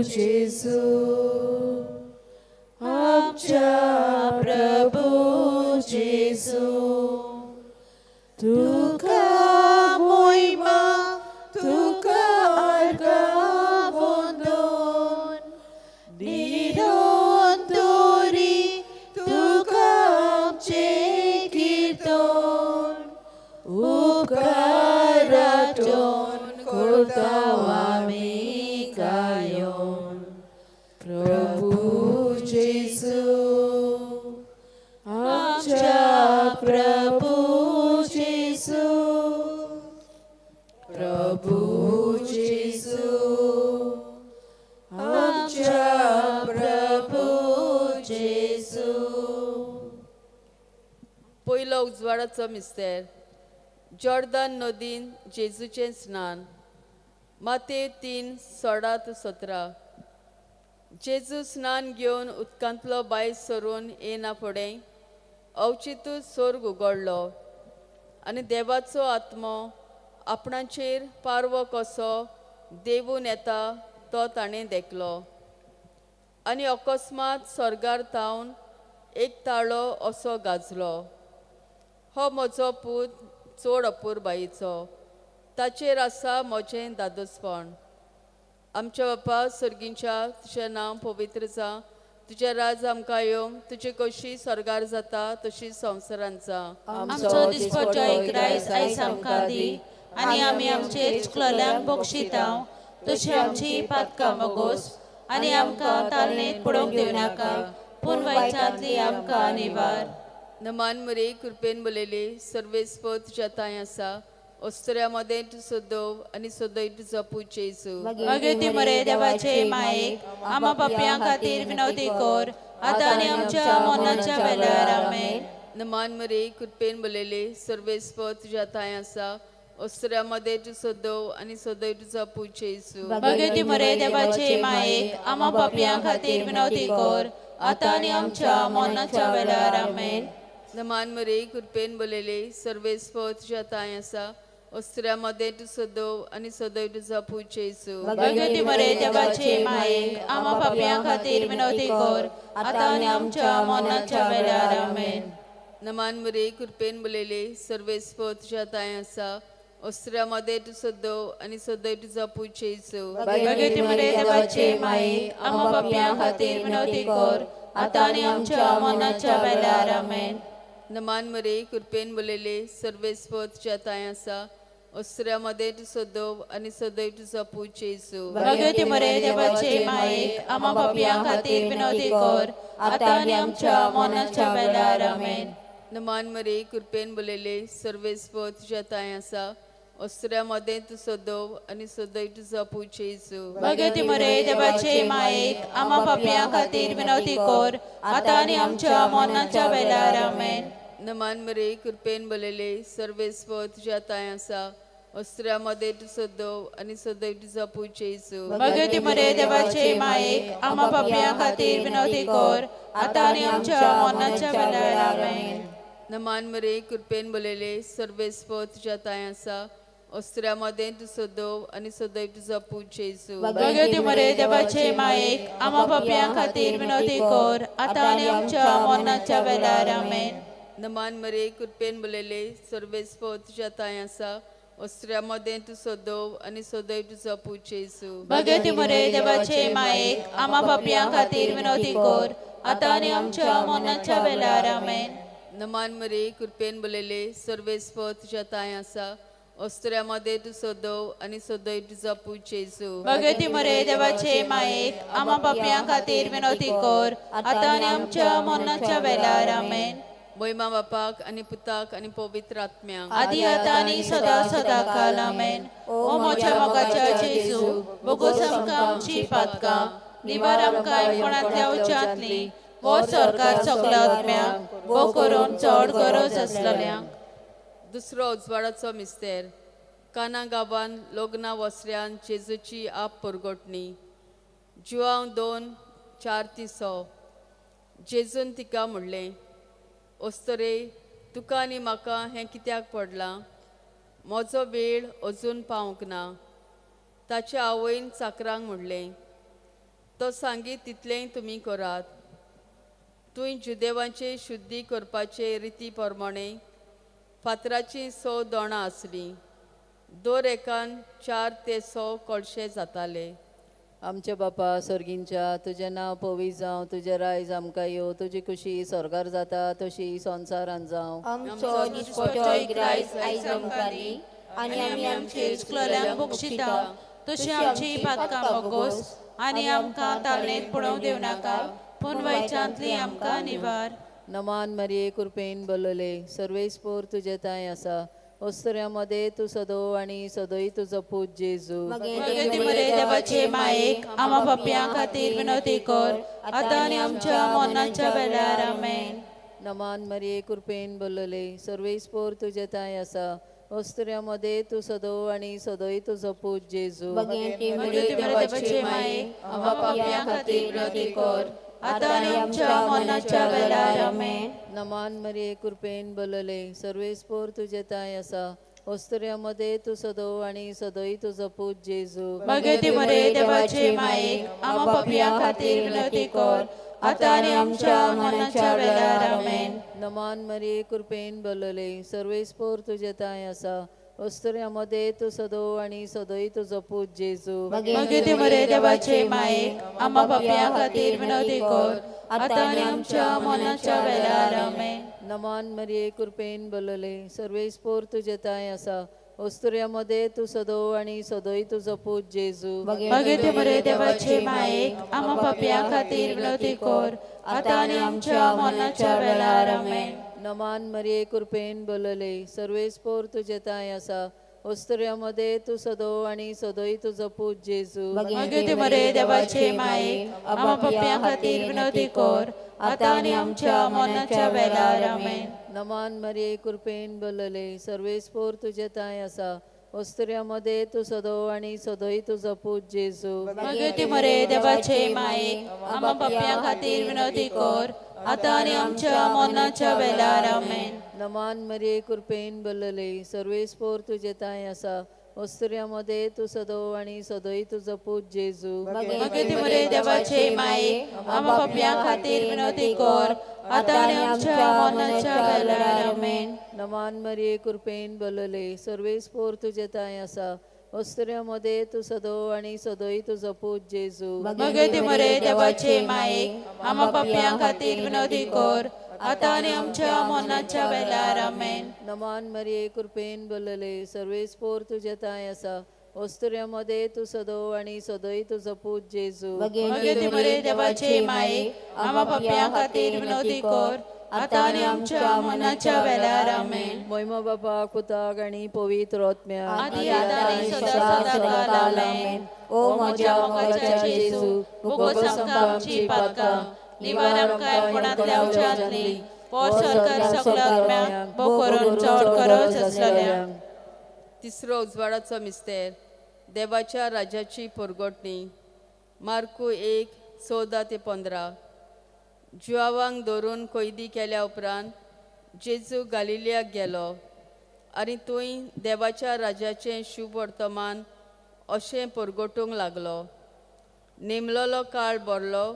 जेजू, आमच्या प्रभू जेजू, तुका मोहिमा, तुका आर्गां वंदन, निरंतरी तुका आमचें कीर्तन, उपकाराटून करता आमी गायोन. प्रभू जेजू, आमच्या प्रभू जेजू, प्रभू जेजू, आमच्या प्रभू जेजू. पयलो उजवाडाचो मिस्तेर. जॉर्दन नदीन जेजूचें स्नान. माते 3:16 ते 17. जेजू स्नान घेवन उदकांतलो भायर सरून येना फुडें अवचितूच सोर्ग उगडलो आनी देवाचो आत्मो आपणाचेर पारवो कसो देवून येता तो ताणें देखलो आनी अकस्मात स्वर्गार थावन एक ताळो असो गाजलो, हो म्हजो पूत चड अपुरबायेचो, ताचेर आसा म्हजें दादोसपण. आमच्या बापा सर्गींच्या, तुजें नांव पवित्र जावं, तुजें राज आमकां येवं, तुजी कशी स्वर्गार जाता तशी संवसारांत जावं. आमचो दिसपट्टो एक रायस आयज आमकां दी आनी आमी आमचे चुकलल्यांक बक्षिता तशी आमची पातकां बोगोस आनी आमकां तालनेत पडोवंक दिवनाका, पूण वायटांतली आमकां निवार. नमान मरे, कृपेन बोलयले, सर्वेस्पर तुज्या तांय आसा, ओस्तऱ्या मदें तूं सदोव आनी सदय तुजो पूत जेजू. भगवती मरे देवाचे मायेक, आमा पापयां खातीर विनवती कर, आतां आनी आमच्या मरणाच्या वेळार. आमेन. नमान मरे, कृपेन बोलयले, सर्वेस्पर तुज्या तांय आसा, ओस्तऱ्या मदें तूं सदोव आनी सदय तुजो पूत जेजू. भगवती मरे देवाचे मायेक, आमा पापयां खातीर विनवती कर, आतां आनी आमच्या मरणाच्या वेळार. आमेन. नमान मरे, कृपेन बोलयले, सर्वेस्पर तुज्या तांय आसा, ओस्तऱ्या मदें तूं सदोव आनी सदय तुजो पूत जेजू. भगवती मरे देवाचे मायेक, आमा पापयां खातीर विनवती कर, आतां आनी आमच्या मरणाच्या वेळार. आमेन. नमान मरे, कृपेन बोलयले, सर्वेस्पर तुज्या तांय आसा, ओस्तऱ्या मदें तूं सदोव आनी सदय तुजो पूत जेजू. भगवती मरे देवाचे मायेक, आमा पापयां खातीर विनवती कर, आतां आनी आमच्या मरणाच्या वेळार. आमेन. नमान मरे कृपेन बोललेले सर्वेस्पर तुज्या तांय आसा, अस्त्र्या मदें तूं सदव आनी सदैव तुजो पूत जेजू. भगवती मरे देवाचे मायेक आमा पापयां खातीर विनवती कर, आतां आनी आमच्या मरणाच्या वेळार. आमेन. नमान मरे कृपेन बोललेले सर्वेस्पर तुज्या तांय आसा, अस्त्र्या मदें तूं सदव आनी सदैव तुजो पूत जेजू. भगवती मरे देवाचे मायेक आमा पापयां खातीर विनवती कर, आतां आनी आमच्या मरणाच्या वेळार. आमेन. नमान मरे कृपेन बोललेले सर्वेस्पर तुज्या तांय आसा, अस्त्र्या मदें तूं सदव आनी सदैव तुजो पूत जेजू. भगवती मरे देवाचे मायेक आमा पापयां खातीर विनवती कर, आतां आनी आमच्या मरणाच्या वेळार. आमेन. नमान मरे कृपेन बोललेले सर्वेस्पर तुज्या तांय आसा, अस्त्र्या मदें तूं सदव आनी सदैव तुजो पूत जेजू. भगवती मरे देवाचे मायेक आमा पापयां खातीर विनवती कर, आतां आनी आमच्या मरणाच्या वेळार. आमेन. नमान मरे कृपेन बोललेले सर्वेस्पर तुज्या तांय आसा, अस्त्र्या मदें तूं सदव आनी सदैव तुजो पूत जेजू. भगवती मरे देवाचे मायेक आमा पापयां खातीर विनवती कर, आतां आनी आमच्या मरणाच्या वेळार. आमेन. नमान मरे कृपेन बोललेले सर्वेस्पर तुज्या तांय आसा, अस्त्र्या मदें तूं सदव आनी सदैव तुजो पूत जेजू. भगवती मरे देवाचे मायेक आमा पापयां खातीर विनवती कर, आतां आनी आमच्या मरणाच्या वेळार. आमेन. मोयमा बापाक आनी पुताक आनी पवित्र आत्म्याक. आदी आतां आनी सदा सदा काल. आमेन. ओ म्हज्या मोगाच्या जेजू, बोगोस आमकां आमची पातकां, निवार आमकां कोणांतल्या उच्यांतली, वो सरकार सगल्या आत्म्यांक, वो करून चड गरज आसलेल्यांक. दुसरो उजवाडाचो मिस्तेर. काना गांवान लोगना वसऱ्यान जेजूची आप परगटणी. जुआंव 2:4-6. जेजून तिका म्हणलें, ओस्तरे तुका आनी म्हाका हें कित्याक पडलां? म्हजो वेळ अजून पावंक ना. ताच्या आवयन चाकरांक म्हणलें, तो सांगीत तितलेंय तुमी करात. तुंय जुदेवांचे शुद्धी करपाचे रिती प्रमाणे फातराचीं 100 दोणां आसलीं, दर एकान 4 ते 100 कळशे जाताले. आमच्या बापा सर्गींच्या, तुजें नांव पवित्र जावं, तुजें रायज आमकां येवं, तुजी खुशी स्वर्गार जाता तशी संवसारांत जावं. आमचो दिसपटो ग्रायज आयज आमकां दी, आनी आमी आमचे चुकलेल्यांक बक्षिता तशी आमची पातकां बोगोस, आनी आमकां तालनेत पडोवंक दिवं नाका, पूण वयच्यांतली आमकां निवार. नमान मरिये कृपेन बोलले सर्वेस्पोर तुजे तांय आसा, अस्त्र्या मदें तूं सदो आनी सदोय तुजो पूत जेजू. भगवती मरे देवाचे मायेक आमा पापयां खातीर विनवती कर, आतां आनी आमच्या मरणाच्या वेळार. आमेन. नमान मरिये कृपेन बोलले सर्वेस्पोर तुजे तांय आसा, अस्त्र्या मदें तूं सदो आनी सदोय तुजो पूत जेजू. भगवती मरे देवाचे मायेक आमा पापयां खातीर विनवती कर, आतां आनी आमच्या मरणाच्या वेळार. आमेन. नमान मरिये कृपेन बोलले सर्वेस्पोर तुजे तांय आसा, अस्त्र्या मदें तूं सदो आनी सदोय तुजो पूत जेजू. भगवती मरे देवाचे मायेक आमा पापयां खातीर विनवती कर, आतां आनी आमच्या मरणाच्या वेळार. आमेन. नमान मरिये कृपेन बोलले सर्वेस्पोर तुजे तांय आसा, अस्त्र्या मदें तूं सदो आनी सदोय तुजो पूत जेजू. भगवती मरे देवाचे मायेक आमा पापयां खातीर विनवती कर, आतां आनी आमच्या मरणाच्या वेळार. आमेन. नमान मरिये कृपेन बोलले सर्वेस्पोर तुजे तांय आसा, अस्त्र्या मदें तूं सदो आनी सदोय तुजो पूत जेजू. भगवती मरे देवाचे मायेक आमा पापयां खातीर विनवती कर, आतां आनी आमच्या मरणाच्या वेळार. आमेन. नमान मरिये कृपेन बोलले सर्वेस्पोर तुजे तांय आसा, अस्त्र्या मदें तूं सदो आनी सदोय तुजो पूत जेजू. भगवती मरे देवाचे मायेक आमा पापयां खातीर विनवती कर, आतां आनी आमच्या मरणाच्या वेळार. आमेन. नमान मरिये कृपेन बोलले सर्वेस्पोर तुजे तांय आसा, अस्त्र्या मदें तूं सदो आनी सदोय तुजो पूत जेजू. भगवती मरे देवाचे मायेक आमा पापयां खातीर विनवती कर, आतां आनी आमच्या मरणाच्या वेळार. आमेन. नमान मरिये कृपेन बोलले सर्वेस्पोर तुजे तांय आसा, अस्त्र्या मदें तूं सदो आनी सदोय तुजो पूत जेजू. भगवती मरे देवाचे मायेक आमा पापयां खातीर विनवती कर, आतां आनी आमच्या मरणाच्या वेळार. आमेन. नमान मरिये कृपेन बोलले सर्वेस्पोर तुजे तांय आसा, अस्तुऱ्यां मदें तूं सदो आनी सदोय तुजो पूत जेजू। भगवती मरे देवाचे मायेक आमा पापयां खातीर विनवती कर आतां आनी आमच्या मरणाच्या वेळार आमेन। नमन मरिये कृपेन भरलेले सर्वेस्पोर तुजे ठांय आसा, अस्तुऱ्यां मदें तूं सदो आनी सदोय तुजो पूत जेजू। भगवती मरे देवाचे मायेक आमा पापयां खातीर विनवती कर आतां आनी आमच्या मरणाच्या वेळार आमेन। मोहिमा बापाक पुताक आनी पवित्र आत्म्याक आदी आतां आनी सदां सदां काल आमेन। ओ म्हज्या मोगाच्या जेजू, भोगोस आमकां आमची पातकां, निवार आमकां कोणांतल्या उज्यांतली, पोर सरकार सगळ्या आत्म्यांक भोग करून चड गरज आसलेल्यांक। तिसरो उजवाडाचो मिस्तेर, देवाच्या राज्याची पोरगोटणी। मार्कू 1:14 ते 15। जुआवांक धरून कैदी केल्या उपरांत जेजू गालिलियाक गेलो आनी थंय देवाच्या राज्याचें शुभ वर्तमान अशें परगटूंक लागलो। नेमलोलो काळ भरलो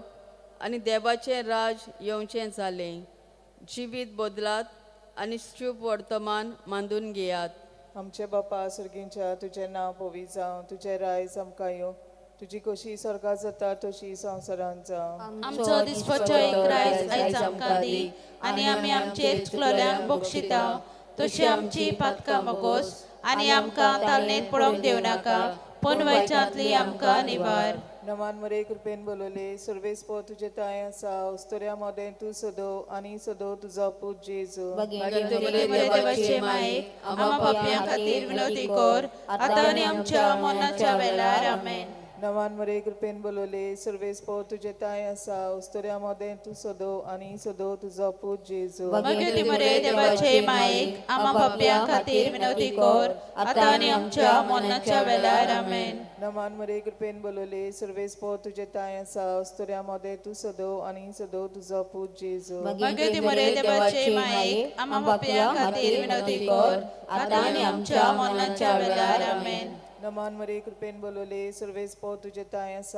आनी देवाचें राज येवचें जालें। जिवीत बदलात आनी शुभ वर्तमान मांदून घेयात। आमचे बापा सर्गींच्या, तुजें नांव पवित्र जावं, तुजें रायज आमकां येवं, तुजी कशी स्वर्गात जाता तशी संवसारांत जावं। आमचो दिसपट्टो एक रायज आयज आमकां दी आनी आमी आमचे चुकलोल्यांक बक्षिता तशी आमची पातकां मगोस आनी आमकां तालनेत पडोवंक दिवं नाका, पूण वैचांतली आमकां निवार। नमान मरे कृपेन बोलवले सर्वेस्पोर तुजे ठांय आसा, अस्तुऱ्यां मदें तूं सदो आनी सदो तुजो पूत जेजू। देवाचे मायेक आमा पापयां खातीर विनवती कर आतां आनी आमच्या मरणाच्या वेळार आमेन। नवान मरे कृपेन बोलवले सर्वेस्पोर तुजे ठांय आसा, अस्तुऱ्यां मदें तूं सदो आनी सदो तुजो पूत जेजू। भगवती मरे देवाचे मायेक आमा पापयां खातीर विनवती कर आतां आनी आमच्या मरणाच्या वेळार आमेन। नमान मरे कृपेन बोलवले सर्वेस्पोर तुजे ठांय आसा, अस्तुऱ्यां मदें तूं सदो आनी सदो तुजो पूत जेजू। भगवती मरे देवाचे मायेक आमा पापयां खातीर विनवती कर आतां आनी आमच्या मरणाच्या वेळार आमेन। नमान मरे कृपेन बोलवले सर्वेस्पोर तुजे ठांय आसा,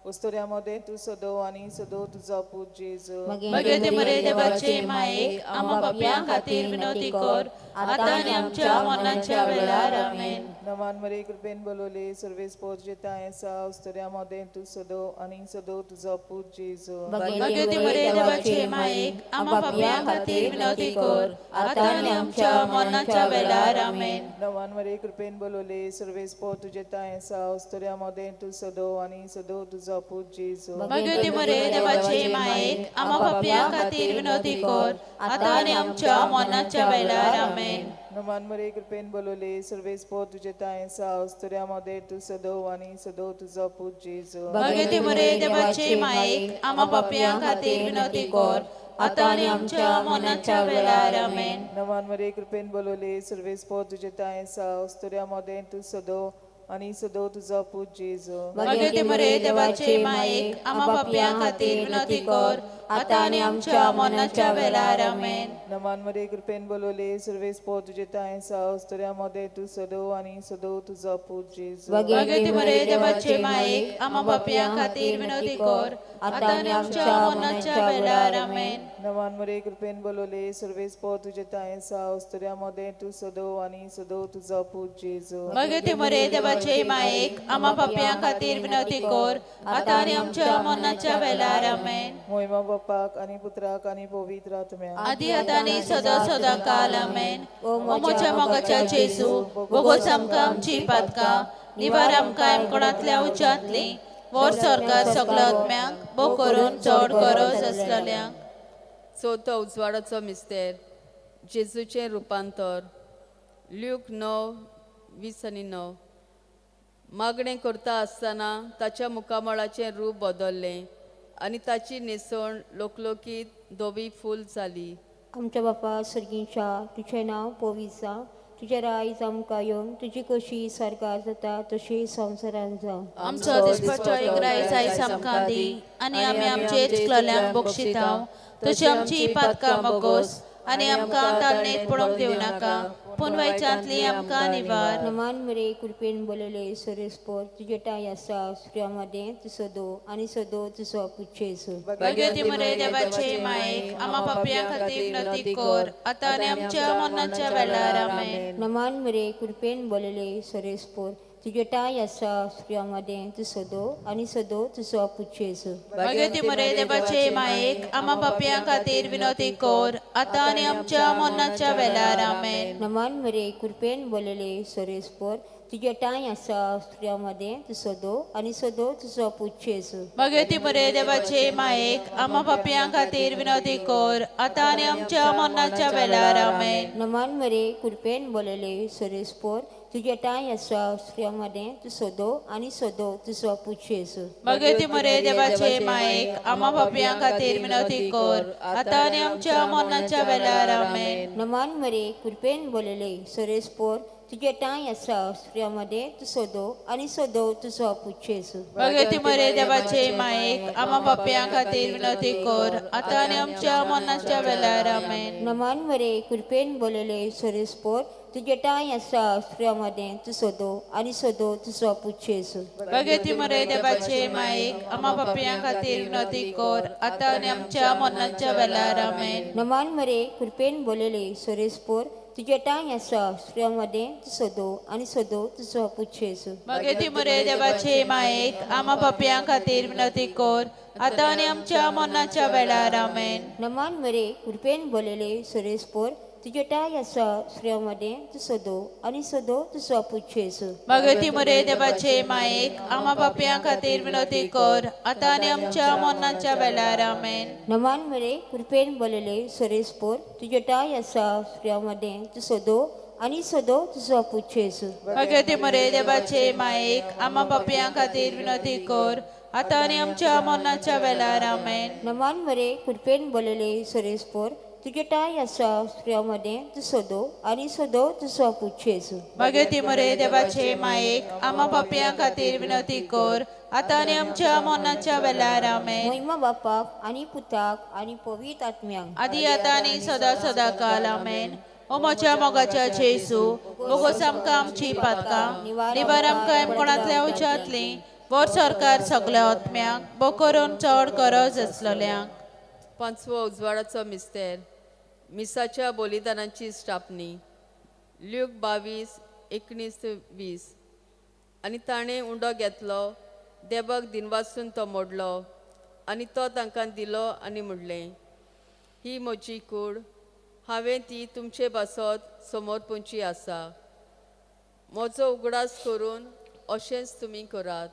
अस्तुऱ्यां मदें तूं सदो आनी सदो तुजो पूत जेजू। भगवती मरे देवाचे मायेक आमा पापयां खातीर विनवती कर आतां आनी आमच्या मरणाच्या वेळार आमेन। नमान मरे कृपेन बोलवले सर्वेस्पोर तुजे ठांय आसा, अस्तुऱ्यां मदें तूं सदो आनी सदो तुजो पूत जेजू। भगवती मरे देवाचे मायेक आमा पापयां खातीर विनवती कर आतां आनी आमच्या मरणाच्या वेळार आमेन। नमान मरे कृपेन बोलवले सर्वेस्पोर तुजे ठांय आसा, अस्तुऱ्यां मदें तूं सदो आनी सदो तुजो पूत जेजू। भगवती मरे देवाचे मायेक आमा पापयां खातीर विनवती कर आतां आनी आमच्या मरणाच्या वेळार आमेन। नमान मरे कृपेन बोलवले सर्वेस्पोर तुजे ठांय आसा, अस्तुऱ्यां मदें तूं सदो आनी सदो तुजो पूत जेजू। भगवती मरे देवाचे मायेक आमा पापयां खातीर विनवती कर आतां आनी आमच्या मरणाच्या वेळार आमेन। नमान मरे कृपेन बोलवले सर्वेस्पोर तुजे ठांय आसा, अस्तुऱ्यां मदें तूं सदो आनी सदो तुजो पूत जेजू। भगवती मरे देवाचे मायेक आमा पापयां खातीर विनवती कर आतां आनी आमच्या मरणाच्या वेळार आमेन। नमान मरे कृपेन बोलवले सर्वेस्पोर तुजे ठांय आसा, अस्तुऱ्यां मदें तूं सदो आनी सदो तुजो पूत जेजू। भगवती मरे देवाचे मायेक आमा पापयां खातीर विनवती कर आतां आनी आमच्या मरणाच्या वेळार आमेन। नमान मरे कृपेन बोलवले सर्वेस्पोर तुजे ठांय आसा, अस्तुऱ्यां मदें तूं सदो आनी सदो तुजो पूत जेजू। भगवती मरे देवाचे मायेक आमा पापयां खातीर विनवती कर आतां आनी आमच्या मरणाच्या वेळार आमेन। मोहिमा बापाक आनी पुत्राक आनी पवित्र आत्म्याक आदी आतां आनी सदां सदां काल आमेन। ओ म्हज्या मोगाच्या जेजू, भोगोस आमकां आमची पातकां, निवार आमकां कोणांतल्या उज्यांतली, व्हर सरकार सगळ्या आत्म्यांक भोग करून चड गरज आसलेल्यांक। चवथो उजवाडाचो मिस्तेर, जेजूचें रुपांतर। ल्यूक 9:20-9। मागणें करता आसतना ताच्या मुखामळाचें रूप बदल्लें आनी ताची न्हेसवण लोकलोकीत धवी फूल जाली। आमच्या बापा सर्गींच्या, तुजें नांव पवित्र जावं, तुजें रायज आमकां येवं, तुजी कशी स्वर्गार जाता तशी संवसारांत जावं। आमचो दिसपट्टो एक रायज आयज आमकां दी आनी आमी आमचे चुकलोल्यांक बक्षिता तशी आमची पातकां मगोस आनी आमकां तालनेत पडोवंक दिवं नाका, पूण वैचांतली आमकां निवार। नमान मरे कृपेन बोलवले सर्वेस्पोर तुजे ठांय आसा, अस्तुऱ्यां मदें तूं सदो आनी सदो तुजो पूत जेजू। भगवती मरे देवाचे मायेक आमा पापयां खातीर विनवती कर आतां आनी आमच्या मरणाच्या वेळार आमेन। नमान मरे कृपेन बोलवले सर्वेस्पोर तुजे ठांय आसा स्त्रियां मदें तूं सदो आनी सदो तुजो पूत जेजू. भाग्यवती मरे देवाचे मायेक आमा पापयां खातीर विनवती कर आतां आनी आमच्या मरणाच्या वेळार. आमेन. नमान मरे कृपेन बोलले सोरेस्पोर तुजे ठांय आसा स्त्रियां मदें तूं सदो आनी सदो तुजो पूत जेजू. भाग्यवती मरे देवाचे मायेक आमा पापयां खातीर विनवती कर आतां आनी आमच्या मरणाच्या वेळार. आमेन. नमान मरे कृपेन बोलले सोरेस्पोर तुजे ठांय आसा स्त्रियां मदें तूं सदो आनी सदो तुजो पूत जेजू. भाग्यवती मरे देवाचे मायेक आमा पापयां खातीर विनवती कर आतां आनी आमच्या मरणाच्या वेळार. आमेन. नमान मरे कृपेन बोलले सोरेस्पोर तुजे ठांय आसा स्त्रियां मदें तूं सदो आनी सदो तुजो पूत जेजू. भाग्यवती मरे देवाचे मायेक आमा पापयां खातीर विनवती कर आतां आनी आमच्या मरणाच्या वेळार. आमेन. नमान मरे कृपेन बोलले सोरेस्पोर तुजे ठांय आसा स्त्रियां मदें तूं सदो आनी सदो तुजो पूत जेजू. भाग्यवती मरे देवाचे मायेक आमा पापयां खातीर विनवती कर आतां आनी आमच्या मरणाच्या वेळार. आमेन. नमान मरे कृपेन बोलले सोरेस्पोर तुजे ठांय आसा स्त्रियां मदें तूं सदो आनी सदो तुजो पूत जेजू. भाग्यवती मरे देवाचे मायेक आमा पापयां खातीर विनवती कर आतां आनी आमच्या मरणाच्या वेळार. आमेन. नमान मरे कृपेन बोलले सोरेस्पोर तुजे ठांय आसा स्त्रियां मदें तूं सदो आनी सदो तुजो पूत जेजू. भाग्यवती मरे देवाचे मायेक आमा पापयां खातीर विनवती कर आतां आनी आमच्या मरणाच्या वेळार. आमेन. नमान मरे कृपेन बोलले सोरेस्पोर तुजे ठांय आसा स्त्रियां मदें तूं सदो आनी सदो तुजो पूत जेजू. भाग्यवती मरे देवाचे मायेक आमा पापयां खातीर विनवती कर आतां आनी आमच्या मरणाच्या वेळार. आमेन. नमान मरे कृपेन बोलले सोरेस्पोर तुजे ठांय आसा स्त्रियां मदें तूं सदो आनी सदो तुजो पूत जेजू. भाग्यवती मरे देवाचे मायेक आमा पापयां खातीर विनवती कर आतां आनी आमच्या मरणाच्या वेळार. आमेन. महिमा बापाक आनी पुताक आनी पवित्र आत्म्याक. आदी आतां आनी सदा सदा काल. आमेन. ओ म्हज्या मोगाच्या जेजू, बोगोस आमकां आमची पातकां, निवार आमकां एमकोणांतल्या उज्यांतली, वर सरकार सगल्या आत्म्यांक बो करून चड गरज आसलेल्यांक. पांचवो उजवाडाचो मिस्तेर, मिसाच्या बलिदानाची स्थापनी. ल्यूक 22:19-20. आनी ताणें उंडो घेतलो, देवाक दिनवासून तो मोडलो आनी तो तांकां दिलो आनी म्हणलें, ही म्हजी कूड, हांवें ती तुमचे पासत समर्पणची आसा. म्हजो उगडास करून अशेंच तुमी करात.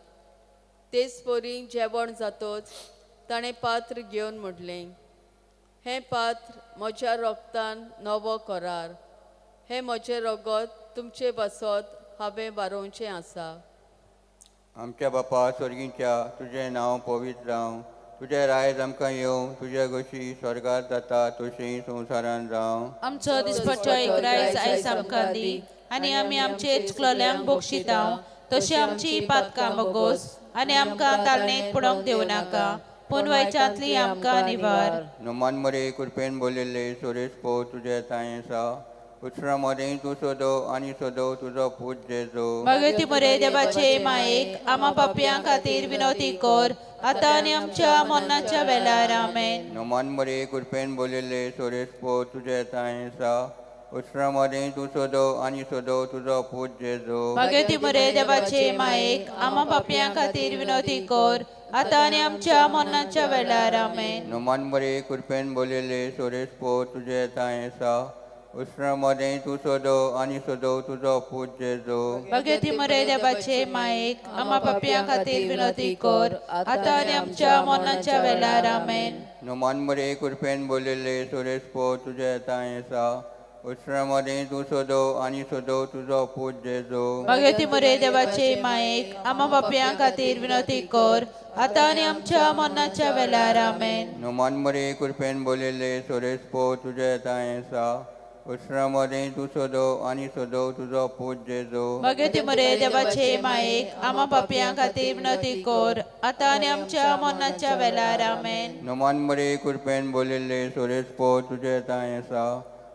तेच परी जेवण जातच ताणें पात्र घेवन म्हणलें, हें पात्र म्हज्या रोगतान नवो करार, हें म्हजें रगत तुमचे पासत हांवें वारोवचें आसा. आमच्या बापा स्वर्गीच्या, तुजें नांव पवित्र जावं, तुजें रायज आमकां येवं, तुजे गोशी स्वर्गात जाता तशी संवसारान जावं. आमचो दिसपट्टो एक रायज आयज आमकां दी आनी आमी आमचे चुकलोल्यांक बक्षितां तशी आमची पातकां बोगोस आनी आमकां तालनेक पडोवंक दिवं नाका, पूण वायटांतली आमकां निवार. नमान मरे कृपेन बोलिल्ले सोरेश पो तुजे तांय आसा, उत्सरा मदें तूं सदो आनी सदो तुजो पूत जेजू. भाग्यवती मरे देवाचे मायेक आमा पापयां खातीर विनवती कर आतां आनी आमच्या मरणाच्या वेळार. आमेन. नमान मरे कृपेन बोलिल्ले सोरेश पो तुजे तांय आसा, उत्सरा मदें तूं सदो आनी सदो तुजो पूत जेजू. भाग्यवती मरे देवाचे मायेक आमा पापयां खातीर विनवती कर आतां आनी आमच्या मरणाच्या वेळार. आमेन. नमान मरे कृपेन बोलिल्ले सोरेश पो तुजे तांय आसा, उत्सरा मदें तूं सदो आनी सदो तुजो पूत जेजू. भाग्यवती मरे देवाचे मायेक आमा पापयां खातीर विनवती कर आतां आनी आमच्या मरणाच्या वेळार. आमेन. नमान मरे कृपेन बोलिल्ले सोरेश पो तुजे तांय आसा, उत्सरा मदें तूं सदो आनी सदो तुजो पूत जेजू. भाग्यवती मरे देवाचे मायेक आमा पापयां खातीर विनवती कर आतां आनी आमच्या मरणाच्या वेळार. आमेन. नमान मरे कृपेन बोलिल्ले सोरेश पो तुजे तांय आसा, उत्सरा मदें तूं सदो आनी सदो तुजो पूत जेजू. भाग्यवती मरे देवाचे मायेक आमा पापयां खातीर विनवती कर आतां आनी आमच्या मरणाच्या वेळार. आमेन. नमान मरे कृपेन बोलिल्ले सोरेश पो तुजे तांय आसा,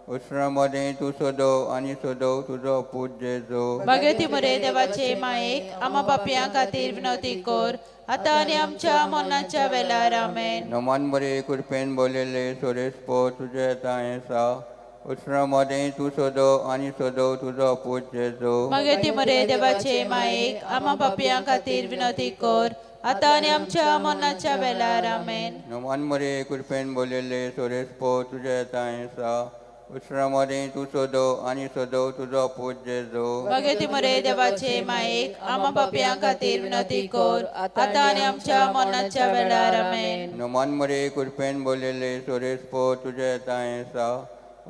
उत्सरा मदें तूं सदो आनी सदो तुजो पूत जेजू. भाग्यवती मरे देवाचे मायेक आमा पापयां खातीर विनवती कर आतां आनी आमच्या मरणाच्या वेळार. आमेन. नमान मरे कृपेन बोलिल्ले सोरेश पो तुजे तांय आसा, उसरां मदें तूं सदो आनी सदो तुजो पूत जेजू. मागीर ती मरे देवाचे मायेक आमा पापयां खातीर विनवती कर आतां आनी आमच्या मरणाच्या वेळार. आमेन. नमान मरे कृपेन बोलिल्ले सोरेस्पो तुजे तांय आसा. उसरां मदें तूं सदो आनी सदो तुजो पूत जेजू. मागीर ती मरे देवाचे मायेक आमा पापयां खातीर विनवती कर आतां आनी आमच्या मरणाच्या वेळार. आमेन. नमान मरे कृपेन बोलिल्ले सोरेस्पो तुजे तांय आसा.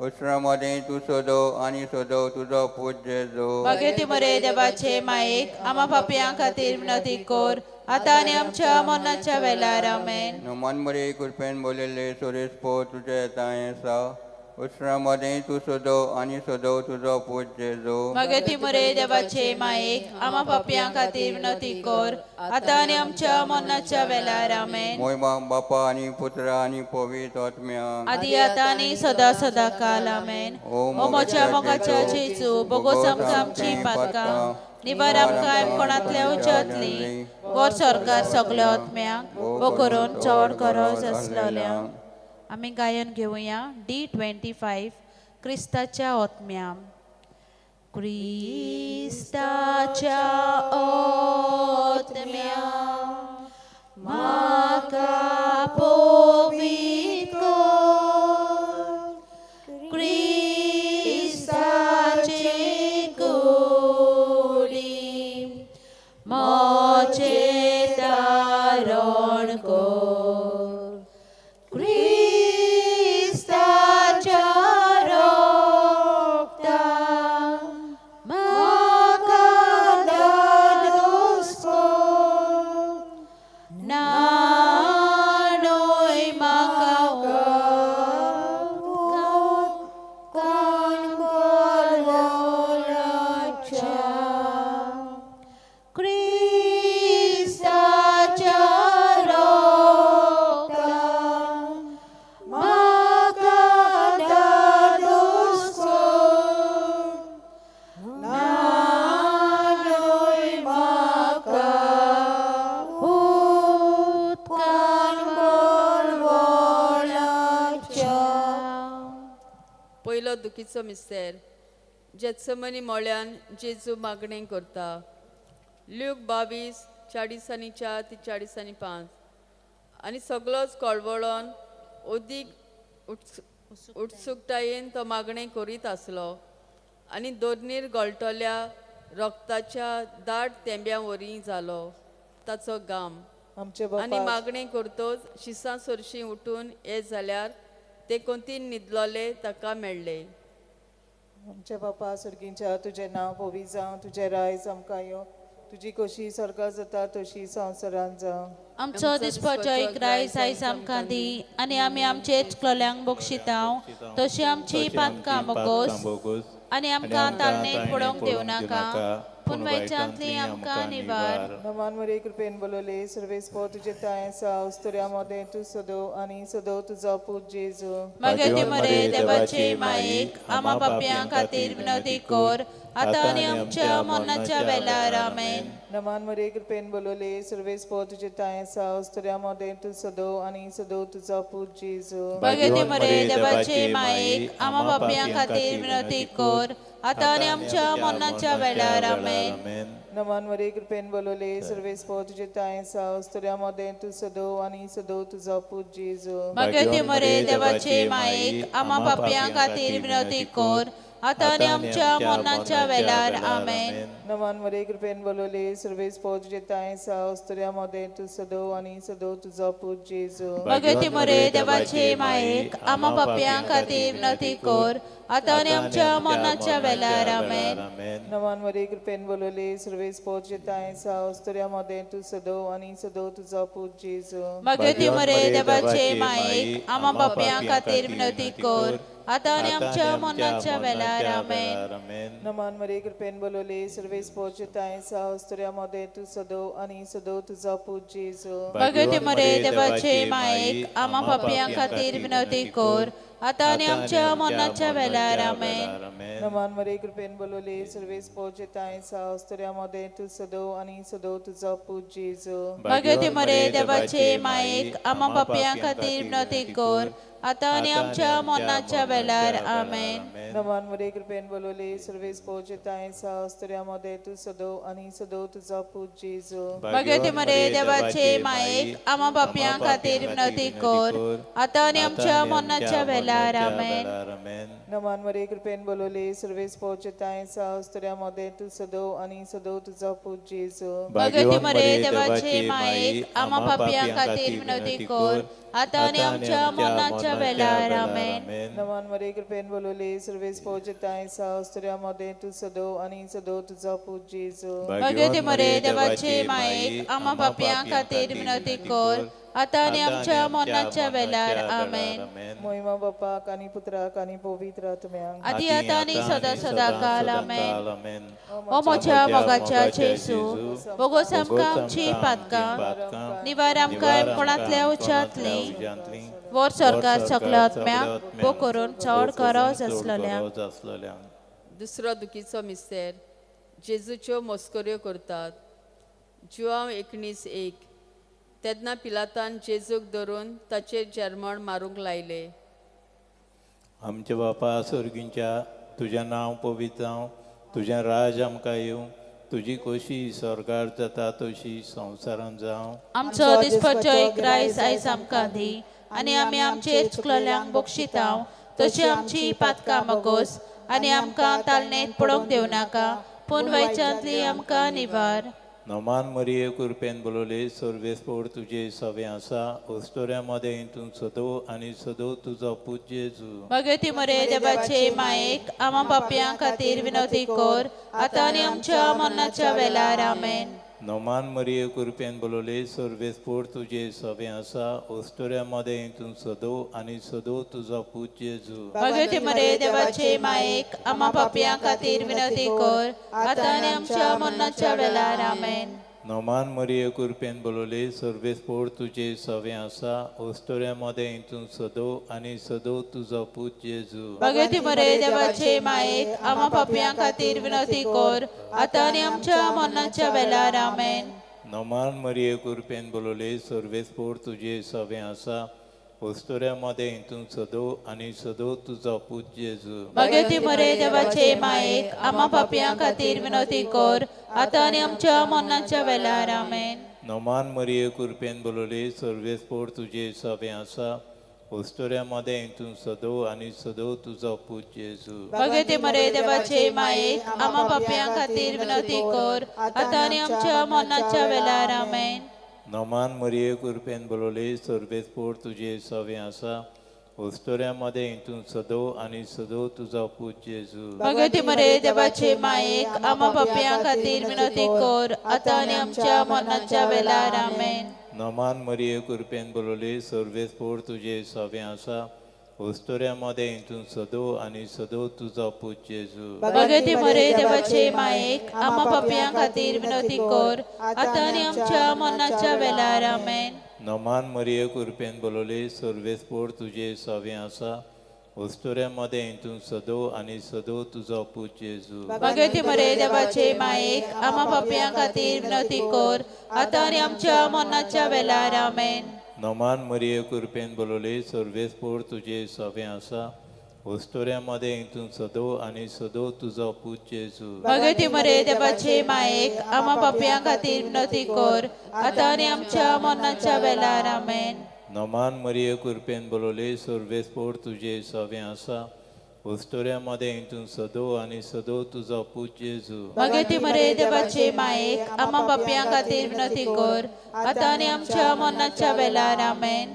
उसरां मदें तूं सदो आनी सदो तुजो पूत जेजू. मागीर ती मरे देवाचे मायेक आमा पापयां खातीर विनवती कर आतां आनी आमच्या मरणाच्या वेळार. आमेन. नमान मरे कृपेन बोलिल्ले सोरेस्पो तुजे तांय आसा. उसरां मदें तूं सदो आनी सदो तुजो पूत जेजू. मागीर ती मरे देवाचे मायेक आमा पापयां खातीर विनवती कर आतां आनी आमच्या मरणाच्या वेळार. आमेन. मोयमा बापा आनी पुत्रा आनी पवित्र आत्म्या. आदी आतां आनी सदा सदा काल. आमेन. ओ म्हज्या मोगाच्या जेजू, बोगोस आमकां आमची पातकां, निवार आमकां कोणांतल्या उज्यांतली, वर सरकार सगल्या आत्म्यांक वो करून चड गरज आसलेल्या. आमी गायन घेवया D25 क्रिस्ताच्या ओत्म्या. क्रिस्ताच्या ओत्म्या म्हाका पवित्र कर, क्रिस्ताचे कुडी म्हजें तारण कर, क्रिस्ताच्या रक्तान म्हाका धादोस कर, न्हाणय म्हाका कोण कोलवोलाच्या क्रिस्ताच्या रक्तान म्हाका धादोस कर, न्हाणय म्हाका कोण कोलवोलाच्या. पयलो दुखीचो मिस्तेर. जेत्समनी मोळ्यान जेजू मागणें करता. ल्यूक 22 44 ते 45. आनी सगलोच कळवळोन अदीक उत्सुकतायेन तो मागणें करीत आसलो आनी दोरनीर गळटल्या रक्ताच्या दाट तेंब्या वरी जालो ताचो घाम. आमचे आनी बापा मागणें करतोच शिसां सरशीं उठून ये जाल्यार ते कोंतीन न्हिदलोले ताका मेळ्ळे. आमच्या बापा सर्गींच्या तुजें नांव पवित्र जावं, तुजें रायज आमकां येवं, तुजी कशी स्वर्गात जाता तशी संवसारांत जावं. आमचो दिसपाचो एक रायस आयज आमकां दी आनी आमी आमचे चलोल्यांक बक्षितांव तशी आमची पातकां बोगोस आनी आमकां ताळणेक पडोवंक दिवं नाका, पूण वायटांतली आमकां निवार. नमान मरे कृपेन बोलवले सर्वेस्पो तुजे तांय आसा. उस्तुऱ्या मदें तूं सदो आनी सदो तुजो पूत जेजू. मागीर ती मरे देवाचे मायेक आमा पापयां खातीर विनवती कर आतां आनी आमच्या मरणाच्या वेळार. आमेन. नमान मरे कृपेन बोलवले सर्वेस्पो तुजे तांय आसा. उस्तुऱ्या मदें तूं सदो आनी सदो तुजो पूत जेजू. मागीर ती मरे देवाचे मायेक आमा पापयां खातीर विनवती कर आतां आनी आमच्या मरणाच्या वेळार. आमेन. नमान मरे कृपेन बोलवले सर्वेस्पो तुजे तांय आसा. उस्तुऱ्या मदें तूं सदो आनी सदो तुजो पूत जेजू. मागीर ती मरे देवाचे मायेक आमा पापयां खातीर विनवती कर आतां आनी आमच्या मरणाच्या वेळार. आमेन. नमान मरे कृपेन बोलवले सर्वेस्पो तुजे तांय आसा. उस्तुऱ्या मदें तूं सदो आनी सदो तुजो पूत जेजू. मागीर ती मरे देवाचे मायेक आमा पापयां खातीर विनवती कर आतां आनी आमच्या मरणाच्या वेळार. आमेन. नमान मरे कृपेन बोलवले सर्वेस्पो तुजे तांय आसा. उस्तुऱ्या मदें तूं सदो आनी सदो तुजो पूत जेजू. मागीर ती मरे देवाचे मायेक आमा पापयां खातीर विनवती कर आतां आनी आमच्या मरणाच्या वेळार. आमेन. नमान मरे कृपेन बोलवले सर्वेस्पो तुजे तांय आसा. उस्तुऱ्या मदें तूं सदो आनी सदो तुजो पूत जेजू. मागीर ती मरे देवाचे मायेक आमा पापयां खातीर विनवती कर आतां आनी आमच्या मरणाच्या वेळार. आमेन. नमान मरे कृपेन बोलवले सर्वेस पोजेताय सा अस्तुऱ्या मदें तूं सदो आनी सदो तुजो पूत जेजू. भाग्यवती मरे देवाचे मायेक आमा पापयां खातीर विनवती कर आतां आनी आमच्या मरणाच्या वेळार. आमेन. नमान मरे कृपेन बोलवले सर्वेस पोजेताय सा अस्तुऱ्या मदें तूं सदो आनी सदो तुजो पूत जेजू. भाग्यवती मरे देवाचे मायेक आमा पापयां खातीर विनवती कर आतां आनी आमच्या मरणाच्या वेळार. आमेन. नमान मरे कृपेन बोलवले सर्वेस पोजेताय सा अस्तुऱ्या मदें तूं सदो आनी सदो तुजो पूत जेजू. भाग्यवती मरे देवाचे मायेक आमा पापयां खातीर विनवती कर आतां आनी आमच्या मरणाच्या वेळार. आमेन. नमान मरे कृपेन बोलवले सर्वेस पोजेताय सा अस्तुऱ्या मदें तूं सदो आनी सदो तुजो पूत जेजू. भाग्यवती मरे देवाचे मायेक आमा पापयां खातीर विनवती कर आतां आनी आमच्या मरणाच्या वेळार. आमेन. मोहिमा बापाक आनी पुत्राक आनी पवित्र आत्म्याक. आदी आतां आनी सदां सदां काल. आमेन. ओ म्हज्या मोगाच्या जेजू, बोगोस आमकां आमची पातकां, निवार आमकां कोणांतल्या उच्चांतली, वर सरकार सगल्या आत्म्याक बो करून चड गरज आसलेल्या. दुसरो दुखीचो मिस्तेर. जेजूच्यो मस्कऱ्यो करतात. जुआंव 19:1. तेन्ना पिलातान जेजूक धरून ताचेर जेरमण मारूंक लायले. आमच्या बापा स्वर्गींच्या, तुजें नांव पवित्र जावं, तुजें राज आमकां येवं, तुजी खोशी स्वर्गार जाता तशी संवसारांत जावं. आमचो दिसपट्टो ग्रायस आयज आमकां दी आनी आमी आमचे चुकलेल्यांक बक्षितांव तशी आमची पातकां मगोस आनी आमकां तालनेत पडोवंक दिवं नाका, पूण वयच्यांतली आमकां निवार. नमान मरिये कृपेन बोलवले सर्वेस्पोर तुजे सवे आसा, अस्तोऱ्या मदें तूं सदो आनी सदो तुजो पूत जेजू. भगवती मरे देवाचे मायेक आमा पापयां खातीर विनवती कर आतां आनी आमच्या मरणाच्या वेळार. आमेन. नमान मरिये कृपेन बोलवले सर्वेस्पोर तुजे सवे आसा, अस्तोऱ्या मदें तूं सदो आनी सदो तुजो पूत जेजू. भगवती मरे देवाचे मायेक आमा पापयां खातीर विनवती कर आतां आनी आमच्या मरणाच्या वेळार. आमेन. नमान मरिये कृपेन बोलवले सर्वेस्पोर तुजे सवे आसा, अस्तोऱ्या मदें तूं सदो आनी सदो तुजो पूत जेजू. भगवती मरे देवाचे मायेक आमा पापयां खातीर विनवती कर आतां आनी आमच्या मरणाच्या वेळार. आमेन. नमान मरिये कृपेन बोलवले सर्वेस्पोर तुजे सवे आसा, अस्तोऱ्या मदें तूं सदो आनी सदो तुजो पूत जेजू. भगवती मरे देवाचे मायेक आमा पापयां खातीर विनवती कर आतां आनी आमच्या मरणाच्या वेळार. आमेन. नमान मरिये कृपेन बोलवले सर्वेस्पोर तुजे सवे आसा, अस्तोऱ्या मदें तूं सदो आनी सदो तुजो पूत जेजू. भगवती मरे देवाचे मायेक आमा पापयां खातीर विनवती कर आतां आनी आमच्या मरणाच्या वेळार. आमेन. नमान मरिये कृपेन बोलवले सर्वेस्पोर तुजे सवे आसा, अस्तोऱ्या मदें तूं सदो आनी सदो तुजो पूत जेजू. भगवती मरे देवाचे मायेक आमा पापयां खातीर विनवती कर आतां आनी आमच्या मरणाच्या वेळार. आमेन. नमान मरिये कृपेन बोलवले सर्वेस्पोर तुजे सवे आसा, अस्तोऱ्या मदें तूं सदो आनी सदो तुजो पूत जेजू. भगवती मरे देवाचे मायेक आमा पापयां खातीर विनवती कर आतां आनी आमच्या मरणाच्या वेळार. आमेन. नमान मरिये कृपेन बोलवले सर्वेस्पोर तुजे सवे आसा, अस्तोऱ्या मदें तूं सदो आनी सदो तुजो पूत जेजू. भगवती मरे देवाचे मायेक आमा पापयां खातीर विनवती कर आतां आनी आमच्या मरणाच्या वेळार. आमेन. नमान मरिये कृपेन बोलवले सर्वेस्पोर तुजे सवे आसा, अस्तोऱ्या मदें तूं सदो आनी सदो तुजो पूत जेजू. भगवती मरे देवाचे मायेक आमा पापयां खातीर विनवती कर आतां आनी आमच्या मरणाच्या वेळार. आमेन. नमान मरिये कृपेन बोलवले सर्वेस्पोर तुजे सवे आसा, अस्तोऱ्या मदें तूं सदो आनी सदो तुजो पूत जेजू. भगवती मरे देवाचे मायेक आमा पापयां खातीर विनवती कर आतां आनी आमच्या मरणाच्या वेळार. आमेन.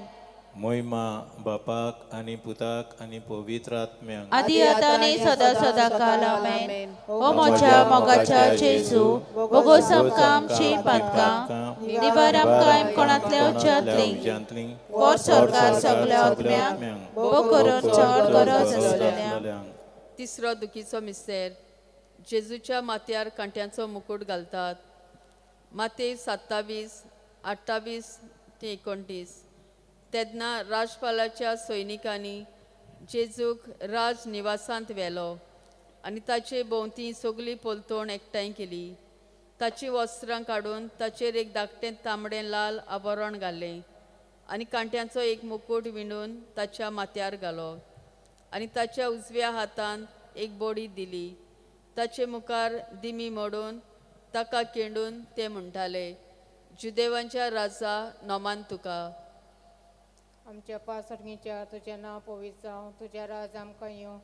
मोहिमा बापाक आनी पुताक आनी पवित्र आत्म्याक. आदी आतां आनी सदां सदां काल. आमेन. ओ म्हज्या मोगाच्या जेजू, बोगोस आमकां आमची पातकां, निवार आमकां कोणांतल्या उच्चांतली, वर सरकार सगल्या आत्म्यांक बो करून चड गरज आसलेल्या. तिसरो दुखीचो मिस्तेर. जेजूच्या माथ्यार कांट्यांचो मुकूट घालतात. माते 27, 28 ते 29. तेन्ना राजपालाच्या सैनिकांनी जेजूक राज निवासांत व्हेलो आनी ताचे भोंवती सगली पलतोण एकठांय केली. ताची वस्त्रां काडून ताचेर एक धाकटें तांबडें लाल आवरण घालें आनी कांट्यांचो एक मुकूट विणून ताच्या माथ्यार घालो आनी ताच्या उजव्या हातान एक बोडी दिली. ताचे मुखार दिमी मोडून ताका केंडून ते म्हणटाले, जुदेवांच्या राजा नोमान तुका. आमच्या पासर्गीच्या तुजें नांव पवित्र जावं, तुजें राज आमकां येवं,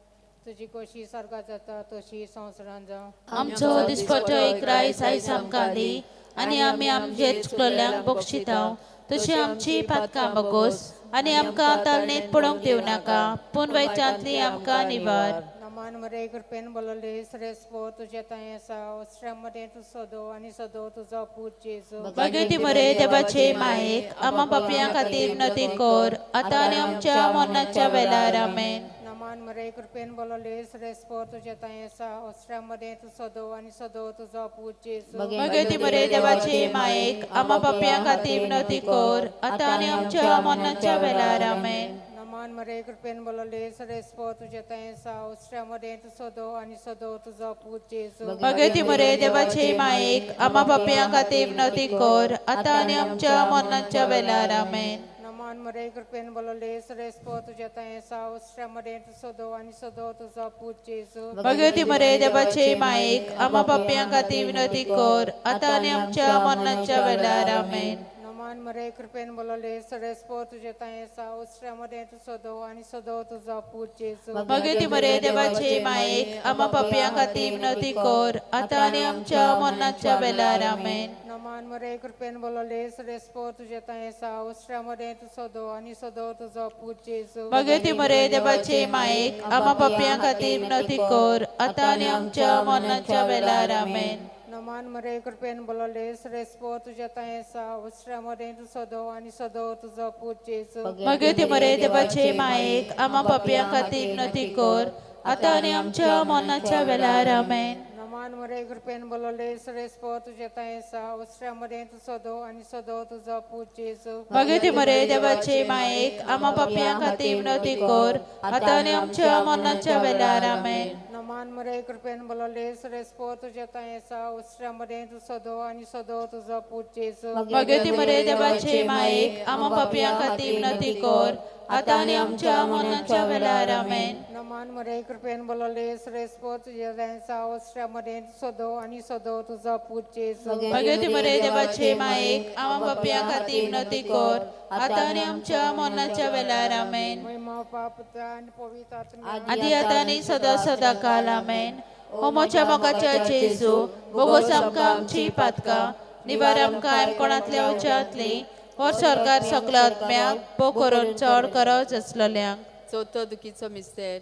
तुजी कशी सारका जाता तशी संवसारान जावं. आमचो दिसपट्टो एक रायस आयज आमकां दी आनी आमी आमचे चुकलोल्यांक बक्षितांव तशी आमची पातकां बगोस आनी आमकां तालनेत पडोवंक दिवं नाका, पूण वैचांतली आमकां निवार. नमान मरे कृपेन बोलले श्रेष्ठ तुझे तांय आसा, ऑस्ट्रिया तूं सदो आनी सदो तुजो पूत जेजू. भगवती मरे देवाचे मायेक आमा पापयां खातीर विनंती कर आतां आनी आमच्या मरणाच्या वेळार. आमेन. नमान मरे कृपेन बोलले श्रेष्ठ तुझे तांय आसा, ऑस्ट्रिया तूं सदो आनी सदो तुजो पूत जेजू. भगवती मरे देवाचे मायेक आमा पापयां खातीर विनंती कर आतां आनी आमच्या मरणाच्या वेळार. आमेन. नमान मरे कृपेन बोलले श्रेष्ठ तुझे तांय आसा, ऑस्ट्रिया तूं सदो आनी सदो तुजो पूत जेजू. भगवती मरे देवाचे मायेक आमा पापयां खातीर विनंती कर आतां आनी आमच्या मरणाच्या वेळार. आमेन. नमान मरे कृपेन बोलले श्रेष्ठ तुझे तांय आसा, ऑस्ट्रिया तूं सदो आनी सदो तुजो पूत जेजू. भगवती मरे देवाचे मायेक आमा पापयां खातीर विनंती कर आतां आनी आमच्या मरणाच्या वेळार. आमेन. नमान मरे कृपेन बोलले श्रेष्ठ तुझे तांय आसा, ऑस्ट्रिया तूं सदो आनी सदो तुजो पूत जेजू. भगवती मरे देवाचे मायेक आमा पापयां खातीर विनंती कर आतां आनी आमच्या मरणाच्या वेळार. आमेन. नमान मरे कृपेन बोलले श्रेष्ठ तुझे तांय आसा, ऑस्ट्रिया तूं सदो आनी सदो तुजो पूत जेजू. भगवती मरे देवाचे मायेक आमा पापयां खातीर विनंती कर आतां आनी आमच्या मरणाच्या वेळार. आमेन. नमान मरे कृपेन बोलले श्रेष्ठ तुझे तांय आसा, ऑस्ट्रिया तूं सदो आनी सदो तुजो पूत जेजू. भगवती मरे देवाचे मायेक आमा पापयां खातीर विनंती कर आतां आनी आमच्या मरणाच्या वेळार. आमेन. नमान मरे कृपेन बोलले श्रेष्ठ तुझे तांय आसा, ऑस्ट्रिया तूं सदो आनी सदो तुजो पूत जेजू. भगवती मरे देवाचे मायेक आमा पापयां खातीर विनंती कर आतां आनी आमच्या मरणाच्या वेळार. आमेन. नमान मरे कृपेन बोलले श्रेष्ठ तुझे तांय आसा, ऑस्ट्रिया तूं सदो आनी सदो तुजो पूत जेजू. भगवती मरे देवाचे मायेक आमा पापयां खातीर विनंती कर आतां आनी आमच्या मरणाच्या वेळार. आमेन. नमान मरे कृपेन बोलले श्रेष्ठ तुझे तांय आसा, ऑस्ट्रिया तूं सदो आनी सदो तुजो पूत जेजू. भगवती मरे देवाचे मायेक आमा पापयां खातीर विनंती कर आतां आनी आमच्या मरणाच्या वेळार. आमेन. महिमा बाप पुत्र आनी पवित्र आत्म्या आदी आतां आनी सदां सदां काल. आमेन. ओ म्हज्या मोगाच्या जेजू, बोगोस आमकां आमची पातकां, निवार आमकां कोणांतल्या उच्यांतली, हो सरकार सगळ्या आत्म्याक बो करून चड गरज आसलेल्यांक. चवथो दुखीचो मिस्तेर.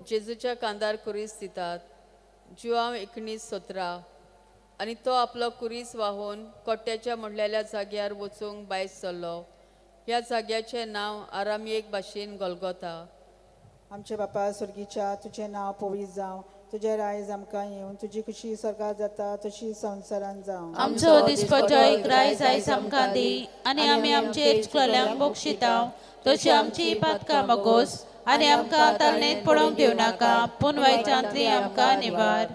जेजूच्या कांदार कुरीस दितात. जुआंव 19:17. आनी तो आपलो कुरीस वाहून कोट्याच्या म्हणलेल्या जाग्यार वचूंक भायर सरलो. ह्या जाग्याचें नांव आरामयेक भाशेन गोलगोता. आमचे बापा स्वर्गीच्या तुजें नांव पवित्र जावं, तुजें रायज आमकां येवं, तुजी खुशी स्वर्गार जाता तशी संवसारान जावं. आमचो दिसपट्टो एक रायज आयज आमकां दी आनी आमी आमचे चुकलोल्यांक बक्षितांव तशी आमची पातकां बगोस आनी आमकां तालनेत पडोवंक दिवं नाका, पूण वायटांतली आमकां निवार.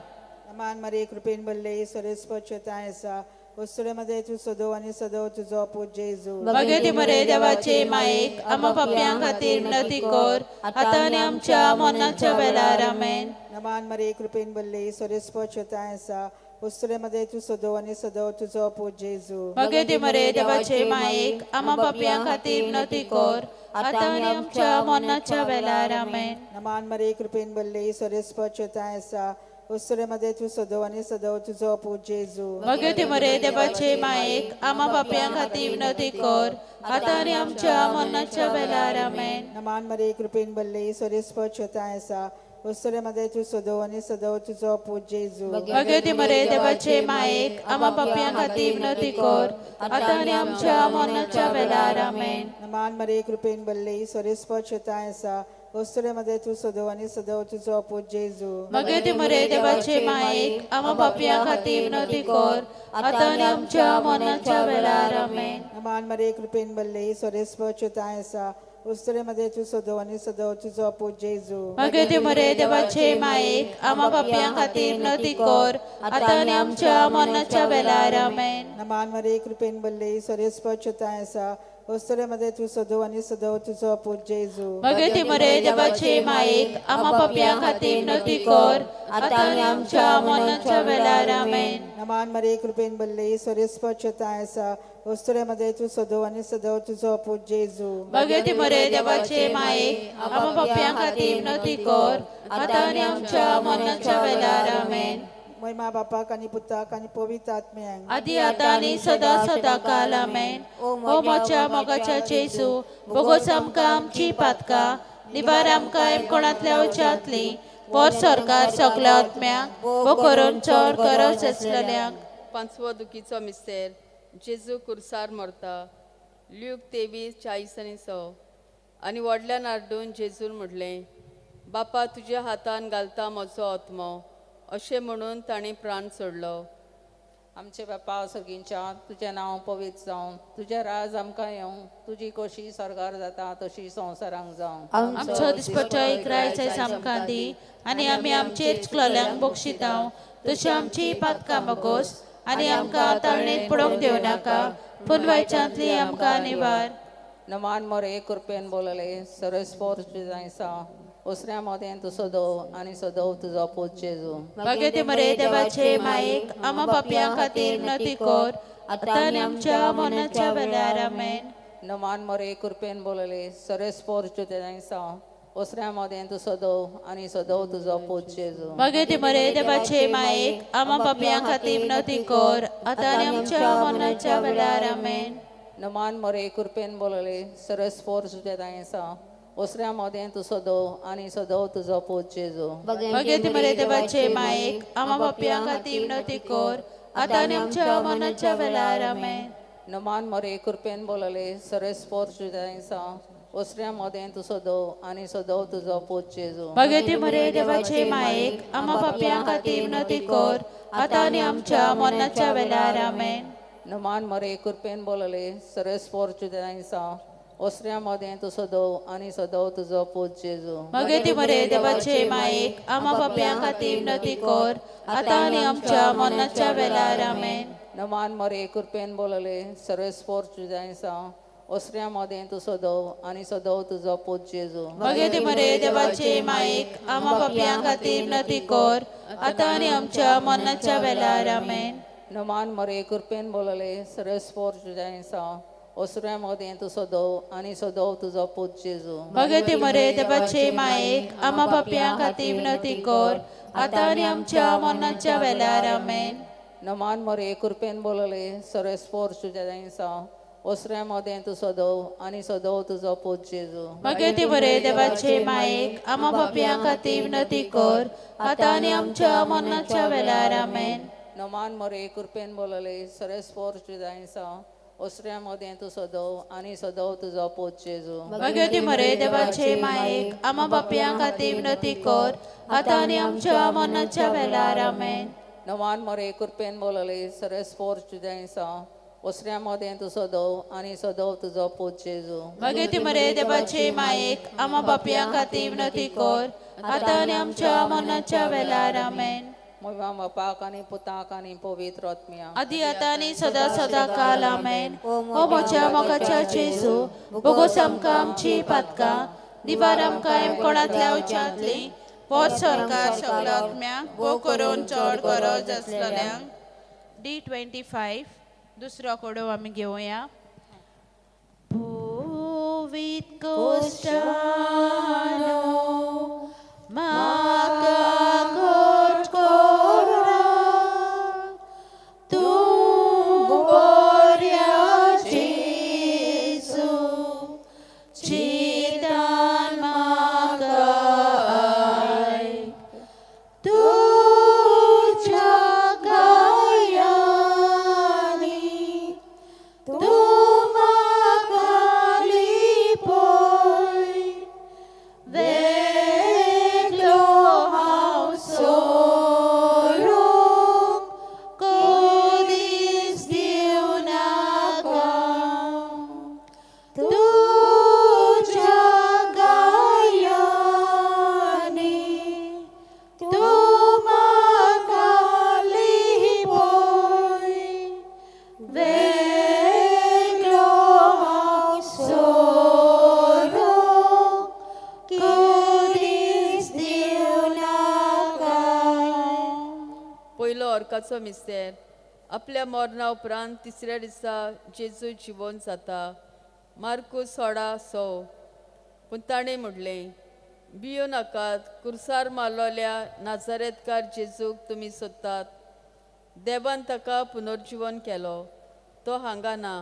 नमान मरे कृपेन भरले सरेस्पत तांय आसा, वस्तुरे तूं सदो आनी सदो तुजो पूत जेजू. भगवती मरे देवाचे मायेक आमा पापयां खातीर विनंती कर आतां आनी आमच्या मरणाच्या वेळार. आमेन. नमान मरे कृपेन भरले सरेस्पत तांय आसा, वस्तुरे तूं सदो आनी सदो तुजो पूत जेजू. भगवती मरे देवाचे मायेक आमा पापयां खातीर विनंती कर आतां आनी आमच्या मरणाच्या वेळार. आमेन. नमान मरे कृपेन भरले सरेस्पत तांय आसा, वस्तुरे तूं सदो आनी सदो तुजो पूत जेजू. भगवती मरे देवाचे मायेक आमा पापयां खातीर विनंती कर आतां आनी आमच्या मरणाच्या वेळार. आमेन. नमान मरे कृपेन भरले सरेस्पत तांय आसा, वस्तुरे तूं सदो आनी सदो तुजो पूत जेजू. भगवती मरे देवाचे मायेक आमा पापयां खातीर विनंती कर आतां आनी आमच्या मरणाच्या वेळार. आमेन. नमान मरे कृपेन भरले सरेस्पत तांय आसा, वस्तुरे तूं सदो आनी सदो तुजो पूत जेजू. भगवती मरे देवाचे मायेक आमा पापयां खातीर विनंती कर आतां आनी आमच्या मरणाच्या वेळार. आमेन. नमान मरे कृपेन भरले सरेस्पत तांय आसा, उस्तरे मदें तूं सदो आनी सदो तुजो पूत जेजू. भगवती मरे देवाचे मायेक आमा पापयां खातीर नती कर आतां आनी आमच्या मरणाच्या वेळार. आमेन. नमान मरे कृपेन बल्ले सरेस्पच्छताय आसा, उस्तरे मदें तूं सदो आनी सदो तुजो पूत जेजू. भगवती मरे देवाचे मायेक आमा पापयां खातीर नती कर आतां आनी आमच्या मरणाच्या वेळार. आमेन. नमान मरे कृपेन बल्ले सरेस्पच्छताय आसा, उस्तरे मदें तूं सदो आनी सदो तुजो पूत जेजू. भगवती मरे देवाचे मायेक आमा पापयां खातीर नती कर आतां आनी आमच्या मरणाच्या वेळार. आमेन. महिमा बापाक आनी पुताक आनी पवित्र आत्म्यांक, आदी आतां आनी सदां सदां काल. आमेन. ओ म्हज्या मोगाच्या जेजू, बोगोस आमकां आमची पातकां, निवार आमकां एमकोणांतल्या उज्यांतली, पोर सरकार सगल्या आत्म्यांक, बो करून चड गरज आसलेल्यांक. पांचवो दुखीचो मिस्तेर, जेजू कुर्सार मरता. ल्यूक 23:40 आनी 100. आनी व्हडल्यान आरडून जेजून म्हणलें, बापा तुज्या हातान घालता म्हजो आत्मो. अशें म्हणून ताणें प्राण सोडलो. आमचे बापा सर्गींच्या, तुजें नांव पवित्र जावं, तुजें राज आमकां येवं, तुजी खोशी स्वर्गार जाता तशी संवसारांक जावं. आमचो दिसपट्टो एक रायच आमकां दी आनी आमी आमचेर चुकलेल्यांक बक्षितांव तशी आमची पातकां मगोस आनी आमकां ताळणेंत पडोवंक दिवं नाका, पूण वायच्यांतली आमकां निवार. नमान मोरे कृपेन बोलले सरस्पोर तुजें उसऱ्या मोदें तूं सदो आनी सदो तुजो पूत जेजू. भगवती मरे देवाचे मायेक आमा पापयां खातीर नती कर आतां आनी आमच्या मरणाच्या वेळार. आमेन. नमान मोरे कृपेन बोलले सरस्पोर तुजें उसऱ्या मोदें तूं सदो आनी सदो तुजो पूत जेजू. भगवती मरे देवाचे मायेक आमा पापयां खातीर नती कर आतां आनी आमच्या मरणाच्या वेळार. आमेन. नमान मोरे कृपेन बोलले सरस्पोर तुजें उसऱ्या मोदें तूं सदो आनी सदो तुजो पूत जेजू. भगवती मरे देवाचे मायेक आमा पापयां खातीर नती कर आतां आनी आमच्या मरणाच्या वेळार. आमेन. नमान मोरे कृपेन बोलले सरस्पोर तुजें उसऱ्या मोदें तूं सदो आनी सदो तुजो पूत जेजू. भगवती मरे देवाचे मायेक आमा पापयां खातीर नती कर आतां आनी आमच्या मरणाच्या वेळार. आमेन. नमान मोरे कृपेन बोलले सरस्पोर तुजें उसऱ्या मोदें तूं सदो आनी सदो तुजो पूत जेजू. भगवती मरे देवाचे मायेक आमा पापयां खातीर नती कर आतां आनी आमच्या मरणाच्या वेळार. आमेन. नमान मोरे कृपेन बोलले सरस्पोर तुजें उसऱ्या मोदें तूं सदो आनी सदो तुजो पूत जेजू. भगवती मरे देवाचे मायेक आमा पापयां खातीर नती कर आतां आनी आमच्या मरणाच्या वेळार. आमेन. नमान मोरे कृपेन बोलले सरस्पोर तुजें उसऱ्या मोदें तूं सदो आनी सदो तुजो पूत जेजू. भगवती मरे देवाचे मायेक आमा पापयां खातीर नती कर आतां आनी आमच्या मरणाच्या वेळार. आमेन. नमान मोरे कृपेन बोलले सरस्पोर तुजें उसऱ्या मोदें तूं सदो आनी सदो तुजो पूत जेजू. भगवती मरे देवाचे मायेक आमा पापयां खातीर नती कर आतां आनी आमच्या मरणाच्या वेळार. आमेन. नमान मोरे कृपेन बोलले सरस्पोर तुजें उसऱ्या मोदें तूं सदो आनी सदो तुजो पूत जेजू. भगवती मरे देवाचे मायेक आमा पापयां खातीर नती कर आतां आनी आमच्या मरणाच्या वेळार. आमेन. नमान मोरे कृपेन बोलले सरस्पोर तुजें उसऱ्या मोदें तूं सदो आनी सदो तुजो पूत जेजू. भगवती मरे देवाचे मायेक आमा पापयां खातीर नती कर आतां आनी आमच्या मरणाच्या वेळार. आमेन. महिमा बापाक आनी पुताक आनी पवित्र आत्म्याक, आदी आतां आनी सदां सदां काल. आमेन. ओ म्हज्या मोगाच्या जेजू, बोगोस आमकां आमची पातकां, निवार आमकां एमकोणांतल्या उज्यांतली, पोर सरकार सगल्या आत्म्यांक, बो करून चड गरज आसलेल्यांक. D25 दुसरो कोडो आमी घेवया. पवित्र कोश्टानो म्हाका घट कोरा, तूं बऱ्या जेजू चिंतान म्हाका आयक, तुज्या गायांनी तूं म्हाका लिपय. वेगळो हांव सोडूंक कुरीस दिवनाकाय. पयलो अर्काचो मिस्तेर. आपल्या मरणा उपरांत तिसऱ्या दिसा जेजू जिवन जाता. मार्कू 16:6. पूण ताणें म्हणलें, भियो नाकात, कुर्सार मारलोल्या नाजारेतकार जेजूक तुमी सोदतात. देवान ताका पुनर्जिवन केलो, तो हांगा ना,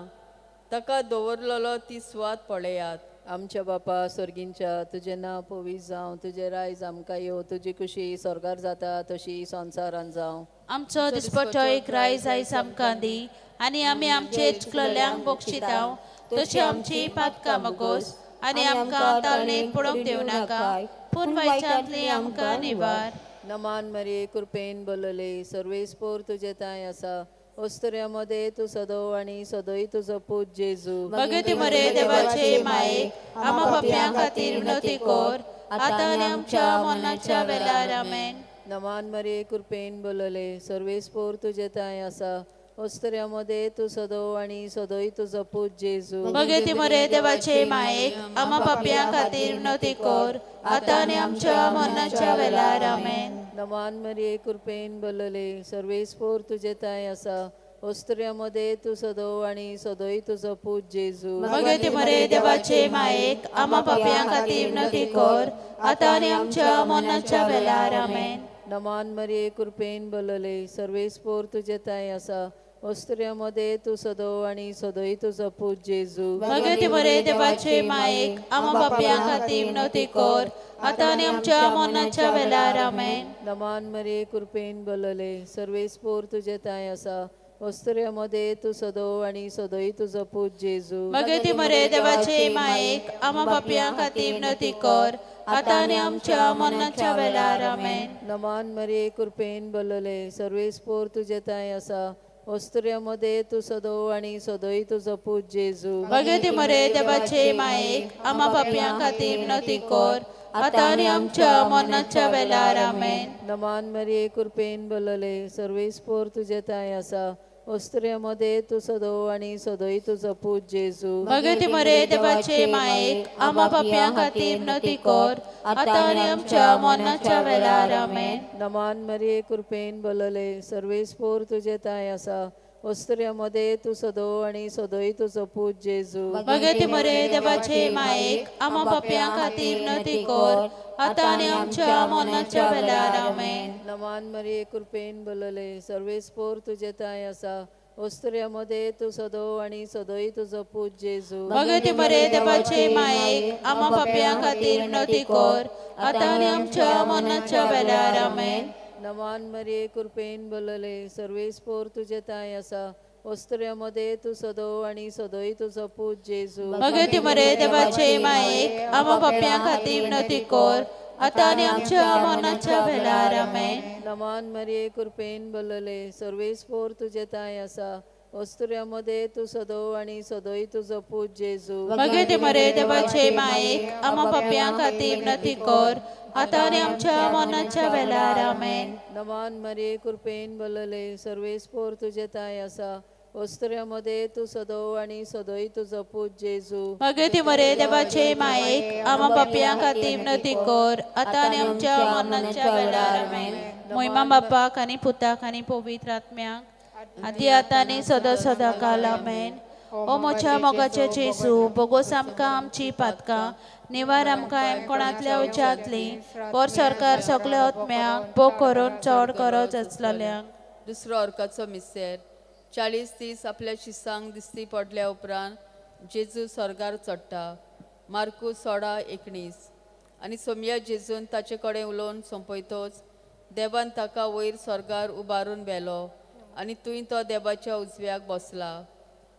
ताका दवरलेलो ती सुवात पळयात. आमच्या बापा सर्गींच्या तुजें नांव पवित्र जावं, तुजें रायज आमकां येवं, तुजी खुशी स्वर्गार जाता तशी संवसारान जावं. आमचो दिसपट्टो एक रायज आयज आमकां दी आनी आमी आमचे चुकलल्यांक बक्षितांव तशी आमची पातकां मगोस आनी आमकां तालनेत पडोवंक दिवं नाका, पूण वायटांतली आमकां निवार. नमान मरिये, कृपेन बोलले, सर्वेस्पोर तुजे तांय आसा, अस्तुऱ्यां मदें तूं सदो आनी सदोय तुजो पूत जेजू. भगवती मरे देवाचे माये, आमा पापयां खातीर विनवती कर, आतां आनी आमच्या मरणाच्या वेळार. आमेन. नमान मरिये, कृपेन बोलले, सर्वेस्पोर तुजे तांय आसा, अस्तुऱ्यां मदें तूं सदो आनी सदोय तुजो पूत जेजू. भगवती मरे देवाचे माये, आमा पापयां खातीर विनवती कर, आतां आनी आमच्या मरणाच्या वेळार. आमेन. नमान मरिये, कृपेन बोलले, सर्वेस्पोर तुजे तांय आसा, अस्तुऱ्यां मदें तूं सदो आनी सदोय तुजो पूत जेजू. भगवती मरे देवाचे मायेक, आमा पापयां खातीर विनवती कर, आतां आनी आमच्या मरणाच्या वेळार. आमेन. नमान मरिये, कृपेन बोलले, सर्वेस्पोर तुजे तांय आसा, अस्तुऱ्यां मदें तूं सदो आनी सदोय तुजो पूत जेजू. भगवती मरे देवाचे मायेक, आमा पापयां खातीर विनवती कर, आतां आनी आमच्या मरणाच्या वेळार. आमेन. नमान मरिये, कृपेन बोलले, सर्वेस्पोर तुजे तांय आसा, अस्तुऱ्यां मदें तूं सदो आनी सदोय तुजो पूत जेजू. भगवती मरे देवाचे मायेक, आमा पापयां खातीर विनवती कर, आतां आनी आमच्या मरणाच्या वेळार. आमेन. नमान मरिये, कृपेन बोलले, सर्वेस्पोर तुजे तांय आसा, अस्तुऱ्यां मदें तूं सदो आनी सदोय तुजो पूत जेजू. भगवती मरे देवाचे मायेक, आमा पापयां खातीर विनवती कर, आतां आनी आमच्या मरणाच्या वेळार. आमेन. नमान मरिये, कृपेन बोलले, सर्वेस्पोर तुजे तांय आसा, अस्तुऱ्यां मदें तूं सदो आनी सदोय तुजो पूत जेजू. भगवती मरे देवाचे मायेक, आमा पापयां खातीर विनवती कर, आतां आनी आमच्या मरणाच्या वेळार. आमेन. नमान मरिये, कृपेन बोलले, सर्वेस्पोर तुजे तांय आसा, अस्तुऱ्यां मदें तूं सदो आनी सदोय तुजो पूत जेजू. भगवती मरे देवाचे मायेक, आमा पापयां खातीर विनवती कर, आतां आनी आमच्या मरणाच्या वेळार. आमेन. नमान मरिये, कृपेन बोलले, सर्वेस्पोर तुजे तांय आसा, अस्तुऱ्यां मदें तूं सदो आनी सदोय तुजो पूत जेजू. भगवती मरे देवाचे मायेक, आमा पापयां खातीर विनवती कर, आतां आनी आमच्या मरणाच्या वेळार. आमेन. नमान मरिये, कृपेन बोलले, सर्वेस्पोर तुजे तांय आसा, अस्तुऱ्यां मदें तूं सदो आनी सदोय तुजो पूत जेजू. भगवती मरे देवाचे मायेक, आमा पापयां खातीर विनवती कर, आतां आनी आमच्या मरणाच्या वेळार. आमेन. नमान मरिये, कृपेन बोलले, सर्वेस्पोर तुजे तांय आसा, अस्तुऱ्यां मदें तूं सदो आनी सदोय तुजो पूत जेजू. भगवती मरे देवाचे मायेक, आमा पापयां खातीर विनवती कर, आतां आनी आमच्या मरणाच्या वेळार. आमेन. नमान मरिये, कृपेन बोलले, सर्वेस्पोर तुजे तांय आसा, अस्तुऱ्यां मदें तूं सदो आनी सदोय तुजो पूत जेजू. भगवती मरे देवाचे मायेक, आमा पापयां खातीर विनवती कर, आतां आनी आमच्या मरणाच्या वेळार. आमेन. मोहिमा बापाक आनी पुताक आनी पवित्र आत्म्याक, आदी आतां आनी सदां सदां काल. आमेन. ओ म्हज्या मोगाचे जेजू, बोगोस आमकां आमची पातकां, निवार आमकां कोणांतल्या उज्यांतली, पोर सरकार सगल्या आत्म्यांक भोग करून चड गरज आसलेल्यांक. दुसरो अर्काचो मिस्तेर. 40 दीस आपल्या शिसांक दिसती पडल्या उपरांत जेजू स्वर्गार चडटा. मार्कू 16:19. आनी सोमया जेजून ताचे कडेन उलोवन सोंपयतोच देवान ताका वयर स्वर्गार उबारून व्हेलो आनी थंय तो देवाच्या उजव्याक बसला.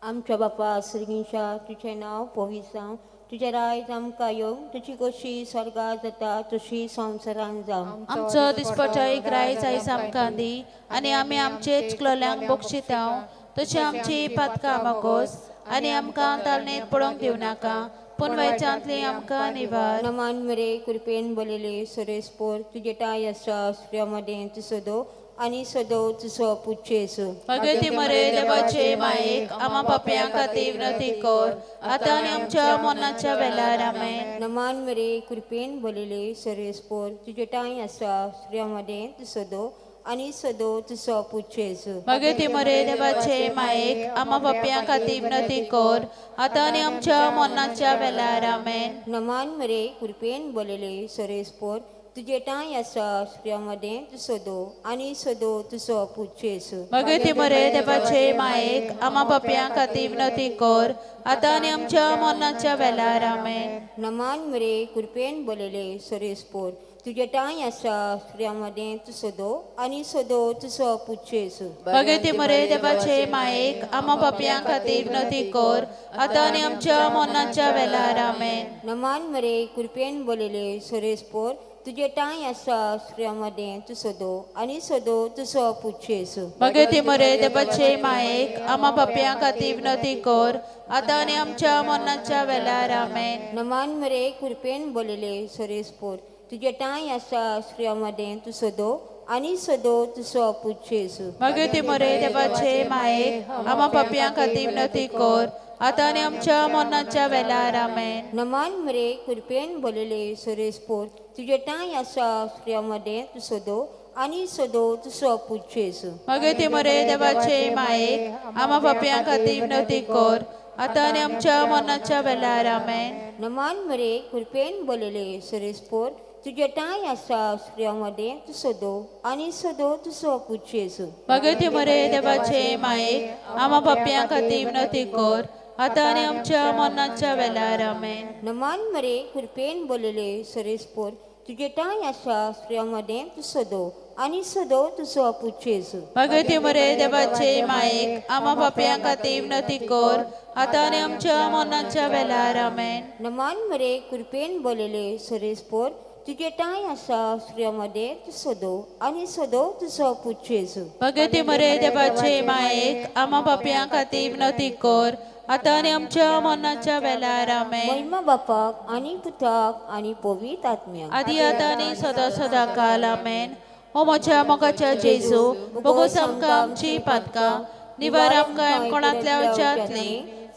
आमच्या बापा सर्गींच्या, तुजें नांव पवित्र जावं, तुजें रायज आमकां येवं, तुजी खोशी स्वर्गार जाता तशी संवसारान जावं. आमचो दिसपट्टो एक रायज आयज आमकां दी आनी आमी आमचे चुकलल्यांक बक्षितांव तशी आमची पातकां मागोस आनी आमकां तालनेत पडोवंक दिवं नाका, पूण वायटांतली आमकां निवार. नमान मरे, कृपेन बोलले, सुरेश पोर तुजे टाय आसा, अस्तुऱ्यां मदें तूं सदो आनी सदो तुजो पूत जेजू. भगवती मरे देवाचे मायेक आमा पापयां खातीर विनंती कर आतां आनी आमच्या मरणाच्या वेळार. आमेन. नमान मरे, कृपेन भरलेले, सर्वेस्पोर तुजे ठांय आसा. स्त्रियां मदें तूं सदो आनी सदो तुजो पूत जेजू. भगवती मरे देवाचे मायेक आमा पापयां खातीर विनंती कर आतां आनी आमच्या मरणाच्या वेळार. आमेन. नमान मरे, कृपेन भरलेले, सर्वेस्पोर तुजे ठांय आसा. स्त्रियां मदें तूं सदो आनी सदो तुजो पूत जेजू. भगवती मरे देवाचे मायेक आमा पापयां खातीर विनंती कर आतां आनी आमच्या मरणाच्या वेळार. आमेन. नमान मरे, कृपेन भरलेले, सर्वेस्पोर तुजे ठांय आसा. स्त्रियां मदें तूं सदो आनी सदो तुजो पूत जेजू. भगवती मरे देवाचे मायेक आमा पापयां खातीर विनंती कर आतां आनी आमच्या मरणाच्या वेळार. आमेन. नमान मरे, कृपेन भरलेले, सर्वेस्पोर तुजे ठांय आसा. स्त्रियां मदें तूं सदो आनी सदो तुजो पूत जेजू. भगवती मरे देवाचे मायेक आमा पापयां खातीर विनंती कर आतां आनी आमच्या मरणाच्या वेळार. आमेन. नमान मरे, कृपेन भरलेले, सर्वेस्पोर तुजे ठांय आसा. स्त्रियां मदें तूं सदो आनी सदो तुजो पूत जेजू. भगवती मरे देवाचे मायेक आमा पापयां खातीर विनंती कर आतां आनी आमच्या मरणाच्या वेळार. आमेन. नमान मरे, कृपेन भरलेले, सर्वेस्पोर तुजे ठांय आसा. स्त्रियां मदें तूं सदो आनी सदो तुजो पूत जेजू. भगवती मरे देवाचे मायेक आमा पापयां खातीर विनंती कर आतां आनी आमच्या मरणाच्या वेळार. आमेन. नमान मरे, कृपेन भरलेले, सर्वेस्पोर तुजे ठांय आसा. स्त्रियां मदें तूं सदो आनी सदो तुजो पूत जेजू. भगवती मरे देवाचे मायेक आमा पापयां खातीर विनंती कर आतां आनी आमच्या मरणाच्या वेळार. आमेन. नमान मरे, कृपेन भरलेले, सर्वेस्पोर तुजे ठांय आसा. स्त्रियां मदें तूं सदो आनी सदो तुजो पूत जेजू. भगवती मरे देवाचे मायेक आमा पापयां खातीर विनंती कर आतां आनी आमच्या मरणाच्या वेळार. आमेन. नमान मरे, कृपेन भरलेले, सर्वेस्पोर तुजे ठांय आसा. स्त्रियां मदें तूं सदो आनी सदो तुजो पूत जेजू. भगवती मरे देवाचे मायेक आमा पापयां खातीर विनंती कर आतां आनी आमच्या मरणाच्या वेळार. आमेन. महिमा बापाक आनी पुताक आनी पवित्र आत्म्याक. आदी आतां आनी सदां सदां काल. आमेन. हो म्हज्या मोगाच्या जेजू, भोगोस आमकां आमची पातकां, निवार आमकां कोणांतल्या उच्यांतली,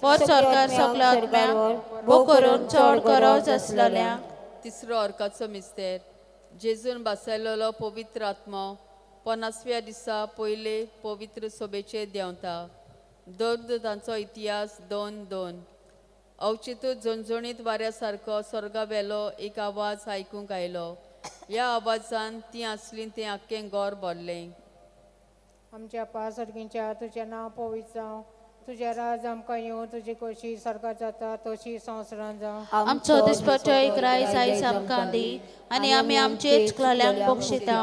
वर सरकार सगल्या आत्म्यांक, भोव करून चड गरज आसलेल्यांक. तिसरो अर्काचो मिस्तेर. जेजून बसयलेलो पवित्र आत्मो 50व्या दिसा पयले पवित्र सोबेचेर देंवता. दोन तांचो इतिहास 2:2. अवचितूच झणझणीत वाऱ्या सारको स्वर्गा वेलो एक आवाज आयकूंक आयलो. ह्या आवाजान ती आसली तें आख्खें घर भरलें. आमच्या बापा सर्गींच्या, तुजें नांव पवित्र जावं, तुजें राज आमकां येवं, तुजी खोशी स्वर्गात जाता तशी संवसारांत जावं. आमचो दिसपट्टो एक रायस आयज आमकां दी आनी आमी आमचे चुकलेल्यांक बक्षिता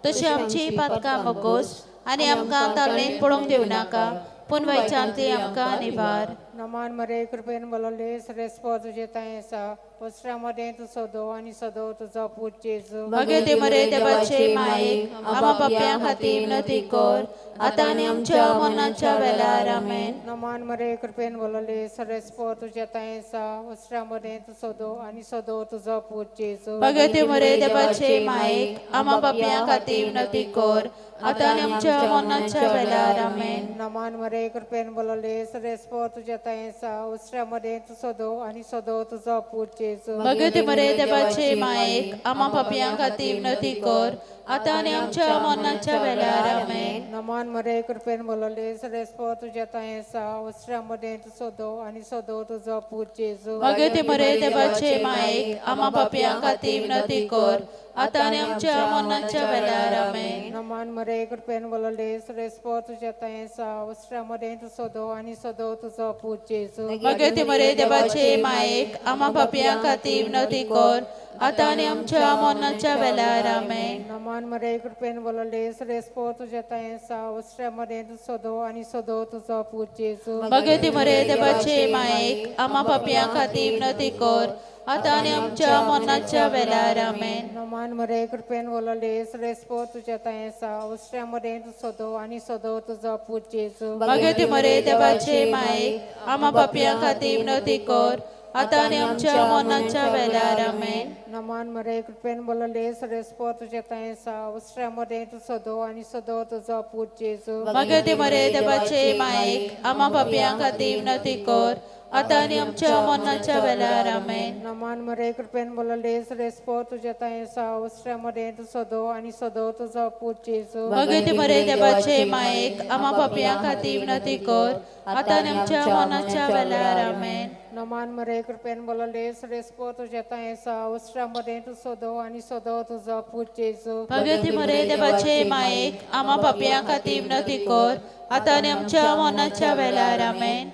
तशी आमची पातकां बोगोस आनी आमकां तालनेत पडोवंक दिवं नाका, पूण वायटांतली आमकां निवार. नमान मरे, कृपेन भरलेले, सर्वेस्पोर तुजे ठांय आसा. स्त्रियां मदें तूं सदो आनी सदो तुजो पूत जेजू. भगवती मरे देवाचे मायेक आमा पापयां खातीर विनंती कर आतां आनी आमच्या मरणाच्या वेळार. आमेन. नमान मरे, कृपेन भरलेले, सर्वेस्पोर तुजे ठांय आसा. स्त्रियां मदें तूं सदो आनी सदो तुजो पूत जेजू. भगवती मरे देवाचे मायेक आमा पापयां खातीर विनंती कर आतां आनी आमच्या मरणाच्या वेळार. आमेन. नमान मरे, कृपेन भरलेले, सर्वेस्पोर तुजे ठांय आसा. स्त्रियां मदें तूं सदो आनी सदो तुजो पूत जेजू. भगवती मरे देवाचे मायेक आमा पापयां खातीर विनंती कर आतां आनी आमच्या मरणाच्या वेळार. आमेन. नमान मरे, कृपेन भरलेले, सर्वेस्पोर तुजे ठांय आसा. स्त्रियां मदें तूं सदो आनी सदो तुजो पूत जेजू. भगवती मरे देवाचे मायेक आमा पापयां खातीर विनंती कर आतां आनी आमच्या मरणाच्या वेळार. आमेन. नमान मरे, कृपेन भरलेले, सर्वेस्पोर तुजे ठांय आसा. स्त्रियां मदें तूं सदो आनी सदो तुजो पूत जेजू. भगवती मरे देवाचे मायेक आमा पापयां खातीर विनंती कर आतां आनी आमच्या मरणाच्या वेळार. आमेन. नमान मरे, कृपेन भरलेले, सर्वेस्पोर तुजे ठांय आसा. स्त्रियां मदें तूं सदो आनी सदो तुजो पूत जेजू. भगवती मरे देवाचे मायेक आमा पापयां खातीर विनंती कर आतां आनी आमच्या मरणाच्या वेळार. आमेन. नमान मरे, कृपेन भरलेले, सर्वेस्पोर तुजे ठांय आसा. स्त्रियां मदें तूं सदो आनी सदो तुजो पूत जेजू. भगवती मरे देवाचे मायेक आमा पापयां खातीर विनंती कर आतां आनी आमच्या मरणाच्या वेळार आमेन. नमन मरे कृपेन बोलले सरेस्पो तुझे थंय आसा उस्त्या मदें तूं सदो आनी सदो तुजो पूत जेजू. भगवती मरे देवाचे मायेक आमा पापयां खातीर विनंती कर आतां आनी आमच्या मरणाच्या वेळार आमेन. नमन मरे कृपेन बोलले सरेस्पो तुझे थंय आसा उस्त्या मदें तूं सदो आनी सदो तुजो पूत जेजू. भगवती मरे देवाचे मायेक आमा पापयां खातीर विनंती कर आतां आनी आमच्या मरणाच्या वेळार आमेन. नमन मरे कृपेन बोलले सरेस्पो तुझे थंय आसा उस्त्या मदें तूं सदो आनी सदो तुजो पूत जेजू. भगवती मरे देवाचे मायेक आमा पापयां खातीर विनंती कर आतां आनी आमच्या मरणाच्या वेळार आमेन.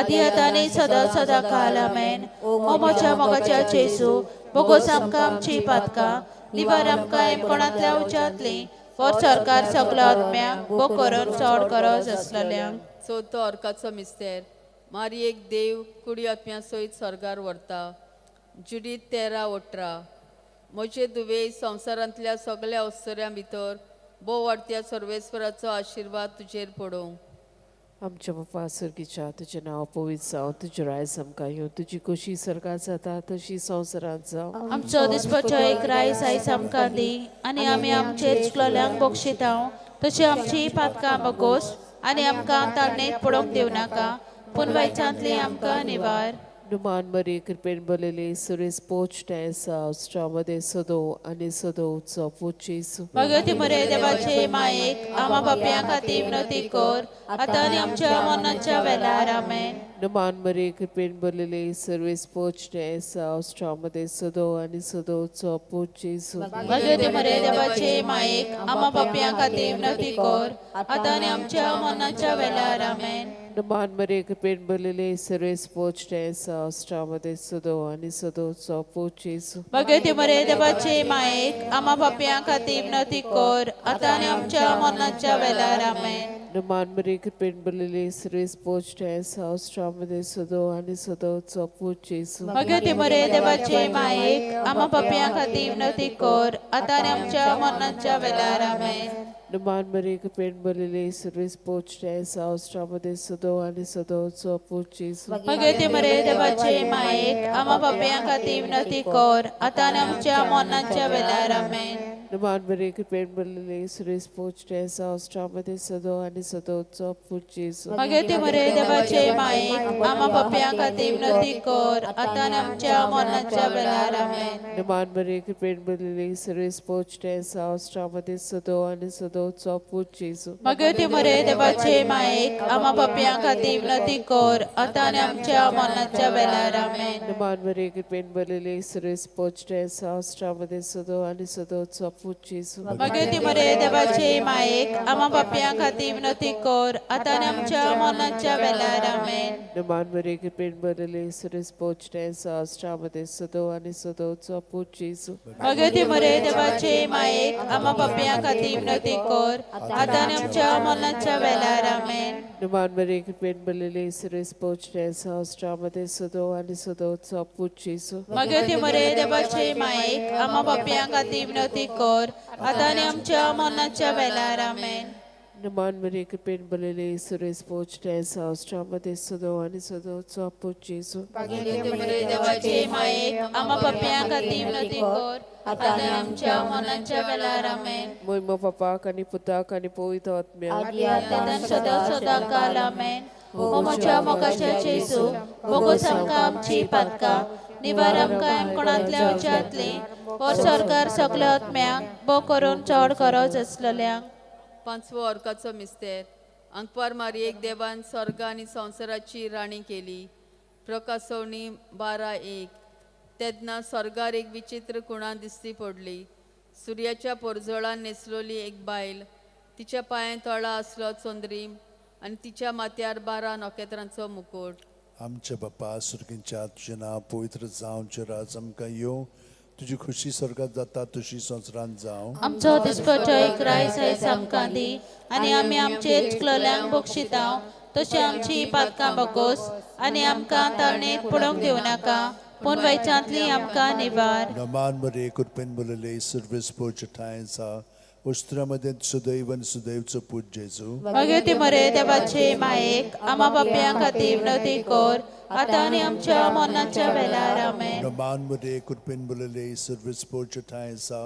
आदी आतां आनी सदां सदां काल आमेन. ओ म्हज्या मोगाच्या जेजू, बोगोस आमकां आमची पातकां, निवार आमकां एमकोणांतल्या उज्यांतली, व्हर सरकार सगळ्या आत्म्यांक बो करून चड गरज आसलेल्यांक. चवथो अर्काचो मिस्तेर. मारयेक देव कुडी आत्म्या सयत स्वर्गार व्हरता. जुडीत 13:18. म्हजे दुवे संवसारांतल्या सगळ्या अवसऱ्यां भितर भोव वाडत्या सर्वेस्वराचो आशिर्वाद तुजेर पडूं. आमच्या बापा सर्गीच्या तुजें नांव पवित्र जावं, तुजें रायज आमकां येवं, तुजी खोशी स्वर्गात जाता तशी संवसारांत जावं. आमचो दिसपचो एक रायस आयज आमकां दी आनी आमी आमचे चुकलोल्यांक बक्षितां तशी आमची पातकां बगोस आनी आमकां तारणेक पडोवंक दिवं नाका पूण वायचांतली आमकां निवार. नुमान मरी कृपेन बरलेली सुरेश पोच टॅसा मध्ये सदो आनी सदोचो पोचीस. भगवती मरे देवाचे मायेक आमा पापयां खातीर विनंती कर आतां आनी आमच्या मरणाच्या वेळार आमेन. नुमान मरी कृपेन बरलेली सर्वेस पोच टॅसा मध्ये सदो आनी सदोचो पोचीस. भगवती मरे देवाचे मायेक आमा पापयां खातीर विनंती कर आतां आनी आमच्या मरणाच्या वेळार आमेन. नुमान मरी कृपेन बरलेली सर्वेस पोच टॅसा मध्ये सदो आनी सदोचो पोचीस. भगवती मरे देवाचे मायेक आमा पापयां खातीर विनंती कर आतां आनी आमच्या मरणाच्या वेळार आमेन. नुमान मरी कृपेन बरलेली सर्वेस पोच टॅसा मध्ये सदो आनी सदोचो पोचीस. भगवती मरे देवाचे मायेक आमा पापयां खातीर विनंती कर आतां आनी आमच्या मरणाच्या वेळार आमेन. नुमान मरी कृपेन बरलेली सर्वेस पोच टॅसा मध्ये सदो आनी सदोचो पोचीस. भगवती मरे देवाचे मायेक आमा पापयां खातीर विनंती कर आतां आनी आमच्या मरणाच्या वेळार आमेन. नुमान मरी कृपेन बरलेली सुरेश पोच टॅसा मध्ये सदो आनी सदोचो पोचीस. भगवती मरे देवाचे मायेक आमा पापयां खातीर विनंती कर आतां आनी आमच्या मरणाच्या वेळार आमेन. नुमान मरी कृपेन बरलेली सुरेश पोच टॅसा मध्ये सदो आनी सदोचो पोचीस. भगवती मरे देवाचे मायेक आमा पापयां खातीर विनंती कर आतां आनी आमच्या मरणाच्या वेळार आमेन. नुमान मरी कृपेन बरलेली सुरेश पोच टॅसा मध्ये सदो आनी सदोचो पोचीस. भगवती मरे देवाचे मायेक आमा पापयां खातीर विनंती कर आतां आनी आमच्या मरणाच्या वेळार आमेन. नुमान मरी कृपेन बरलेली सुरेश पोच टॅसा मध्ये सदो आनी सदोचो पोचीस. भगवती मरे देवाचे मायेक आमा पापयां खातीर विनंती कर आतां आनी आमच्या मरणाच्या वेळार आमेन. नुमान मरी कृपेन बरलेली सुरेश पोच टॅसा मध्ये सदो आनी सदोचो पोचीस. भगवती मरे देवाचे मायेक आमा पापयां खातीर विनंती कर आतां आनी आमच्या मरणाच्या वेळार आमेन. नुमान मरी कृपेन बरलेली सुरेश पोच टॅसा मध्ये सदो आनी सदोचो पोचीस. भगवती मरे देवाचे मायेक आमा पापयां खातीर विनंती कर आतां आनी आमच्या मरणाच्या वेळार आमेन. मोहिमा पापाक आनी पुताक आनी पवित्र आत्म्याक आतां सदां सदां काल आमेन. ओ म्हज्या मोगाच्या जेजू, बोगोस आमकां आमची पातकां, निवार आमकां एमकोणांतल्या उज्यांतली, व्हर सरकार सगळ्या आत्म्यांक बो करून चड गरज आसलेल्यांक. पांचवो अर्काचो मिस्तेर. आंकवार मारयेक देवान स्वर्ग आनी संवसाराची राणी केली. प्रकासवणी 12:1. तेन्ना स्वर्गार एक विचित्र कुणा दिसती पडली. सुर्याच्या पोरजोळान न्हेसलोली एक बायल, तिच्या पांयां तळा आसलो चंद्रीम आनी तिच्या माथ्यार 12 नखेत्रांचो मुकुट. आमच्या बापा सर्गींच्या तुजें नांव पवित्र जावं, तुजें राज आमकां येवं, तुजी खुशी स्वर्गात जाता तशी संवसारांत जावं. आमचो दिसपटो एक रायस आयज आमकां दी आनी आमी आमचे चुकलोल्यांक बक्षितां तशी आमची पातकां बगोस आनी आमकां तारणेक पडोवंक दिवं नाका पूण वैचांतली आमकां निवार. नमान मरे कृपेन बोलले सर्वेस पोच ठांयसा उस्त्रा मदें सुदैव आनी सुदैवचो पूत जेजू. भगवती मरे देवाचे मायेक आमा बाप्यां खातीर विनवती कर आतां आनी आमच्या मरणाच्या वेळार. आमेन. नमान मरे कृपेन बोलले सर्वच पोच ठांय आसा.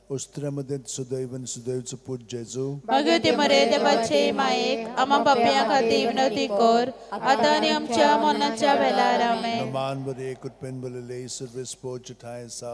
उस्त्रा मदें सुदैव आनी सुदैवचो पूत जेजू. भगवती मरे देवाचे मायेक आमा बाप्यां खातीर विनवती कर आतां आनी आमच्या मरणाच्या वेळार. आमेन. नमान मरे कृपेन बोलले सर्वच पोच ठांय आसा.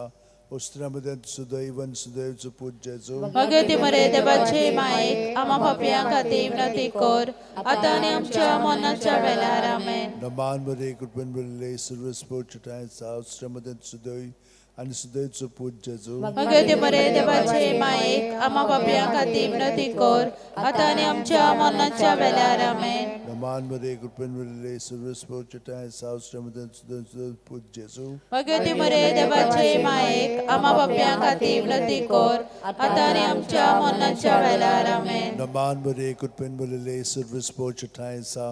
उस्त्रा मदें सुदैव आनी सुदैवचो पूत जेजू. भगवती मरे देवाचे मायेक आमा पापयां खातीर विनवती कर आतां आनी आमच्या मरणाच्या वेळार. आमेन. नमान मरे कृपेन बोलले सर्वच पोच ठांय आसा. उस्त्रा मदें सुदैव आनी सुदैवचो पूत जेजू. भगवती मरे देवाचे मायेक आमा पापयां खातीर विनवती कर आतां आनी आमच्या मरणाच्या वेळार. आमेन. नमान मरे कृपेन बोलले सर्वच पोच ठांय आसा. उस्त्रा मदें सुदैव पूत जेजू. भगवती मरे देवाचे मायेक आमा पापयां खातीर विनवती कर आतां आनी आमच्या मरणाच्या वेळार. आमेन. नमान मरे कृपेन बोलले सर्वच पोच ठांय आसा.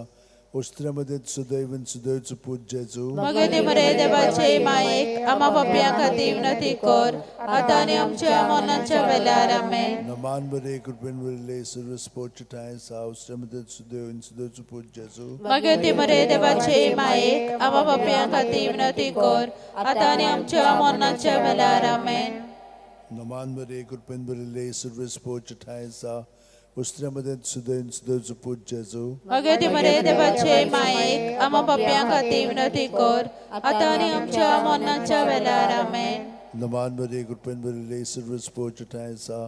उस्त्रा मदें सुदैव आनी सुदैवचो पूत जेजू. भगवती मरे देवाचे मायेक आमा पापयां खातीर विनवती कर आतां आनी आमच्या मरणाच्या वेळार. आमेन. नमान मरे कृपेन बोलले सर्वच पोच ठांय आसा. उस्त्रा मदें सुदैव आनी सुदैवचो पूत जेजू. भगवती मरे देवाचे मायेक आमा पापयां खातीर विनवती कर आतां आनी आमच्या मरणाच्या वेळार. आमेन. नमान मरे कृपेन बोलले सर्वच पोच ठांय आसा. उस्त्रा मदें सुदैव आनी सुदैवचो पूत जेजू. भगवती मरे देवाचे मायेक आमा पापयां खातीर विनवती कर आतां आनी आमच्या मरणाच्या वेळार. आमेन. नमान मरे कृपेन बोलले सर्वच पोच ठांय आसा.